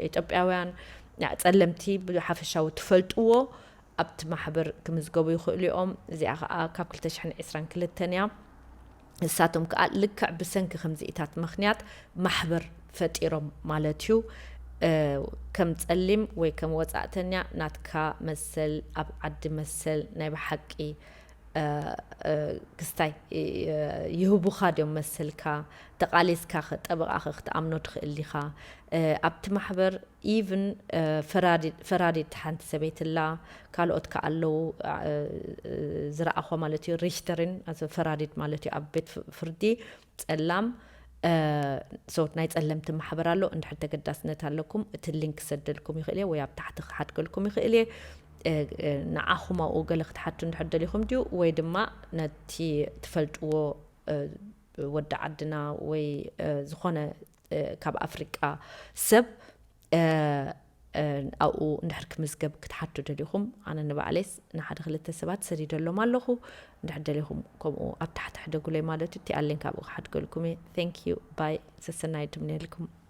ኢትዮጵያውያን ጸለምቲ ብሓፈሻዊ ትፈልጥዎ ኣብቲ ማሕበር ክምዝገቡ ይኽእሉ እዮም። እዚኣ ከዓ ካብ ክልተ ሽሕን ዕስራን ክልተን እያ። ንሳቶም ከዓ ልክዕ ብሰንኪ ከምዚኢታት ምኽንያት ማሕበር ፈጢሮም ማለት እዩ። ከም ጸሊም ወይ ከም ወጻእተኛ ናትካ መሰል ኣብ ዓዲ መሰል ናይ ብሓቂ ክስታይ ይህቡኻ ድዮም መሰልካ? ተቓሊስካ ጠበቓ ክትኣምኖ ትኽእል ዲኻ? ኣብቲ ማሕበር ኢቭን ፈራዲት ሓንቲ ሰበይቲ ኣላ፣ ካልኦት ከ ኣለዉ ዝረኣኾ ማለት እዩ። ሪሽተርን ፈራዲት ማለት እዩ ኣብ ቤት ፍርዲ ጸላም ሶት ናይ ጸለምቲ ማሕበር ኣሎ። እንድሕር ተገዳስነት ኣለኩም እቲ ሊንክ ክሰደልኩም ይኽእል እየ ወይ ኣብ ታሕቲ ክሓድገልኩም ይኽእል እየ። ንዓኹም ኣብኡ ገለ ክትሓቱ እንድሕር ደሊኹም ድዩ ወይ ድማ ነቲ ትፈልጥዎ ወዲ ዓድና ወይ ዝኾነ ካብ ኣፍሪቃ ሰብ ኣብኡ እንድሕር ክምዝገብ ክትሓቱ ደሊኹም ኣነ ንባዕለይስ ንሓደ ክልተ ሰባት ሰዲደሎም ኣለኹ። እንድሕር ደሊኹም ከምኡ ኣብ ታሕቲ ሕደጉለይ ማለት እዩ። እቲ ኣሌን ካብኡ ክሓድገልኩም እየ። Thank you ባይ ሰሰናይ ድምነልኩም።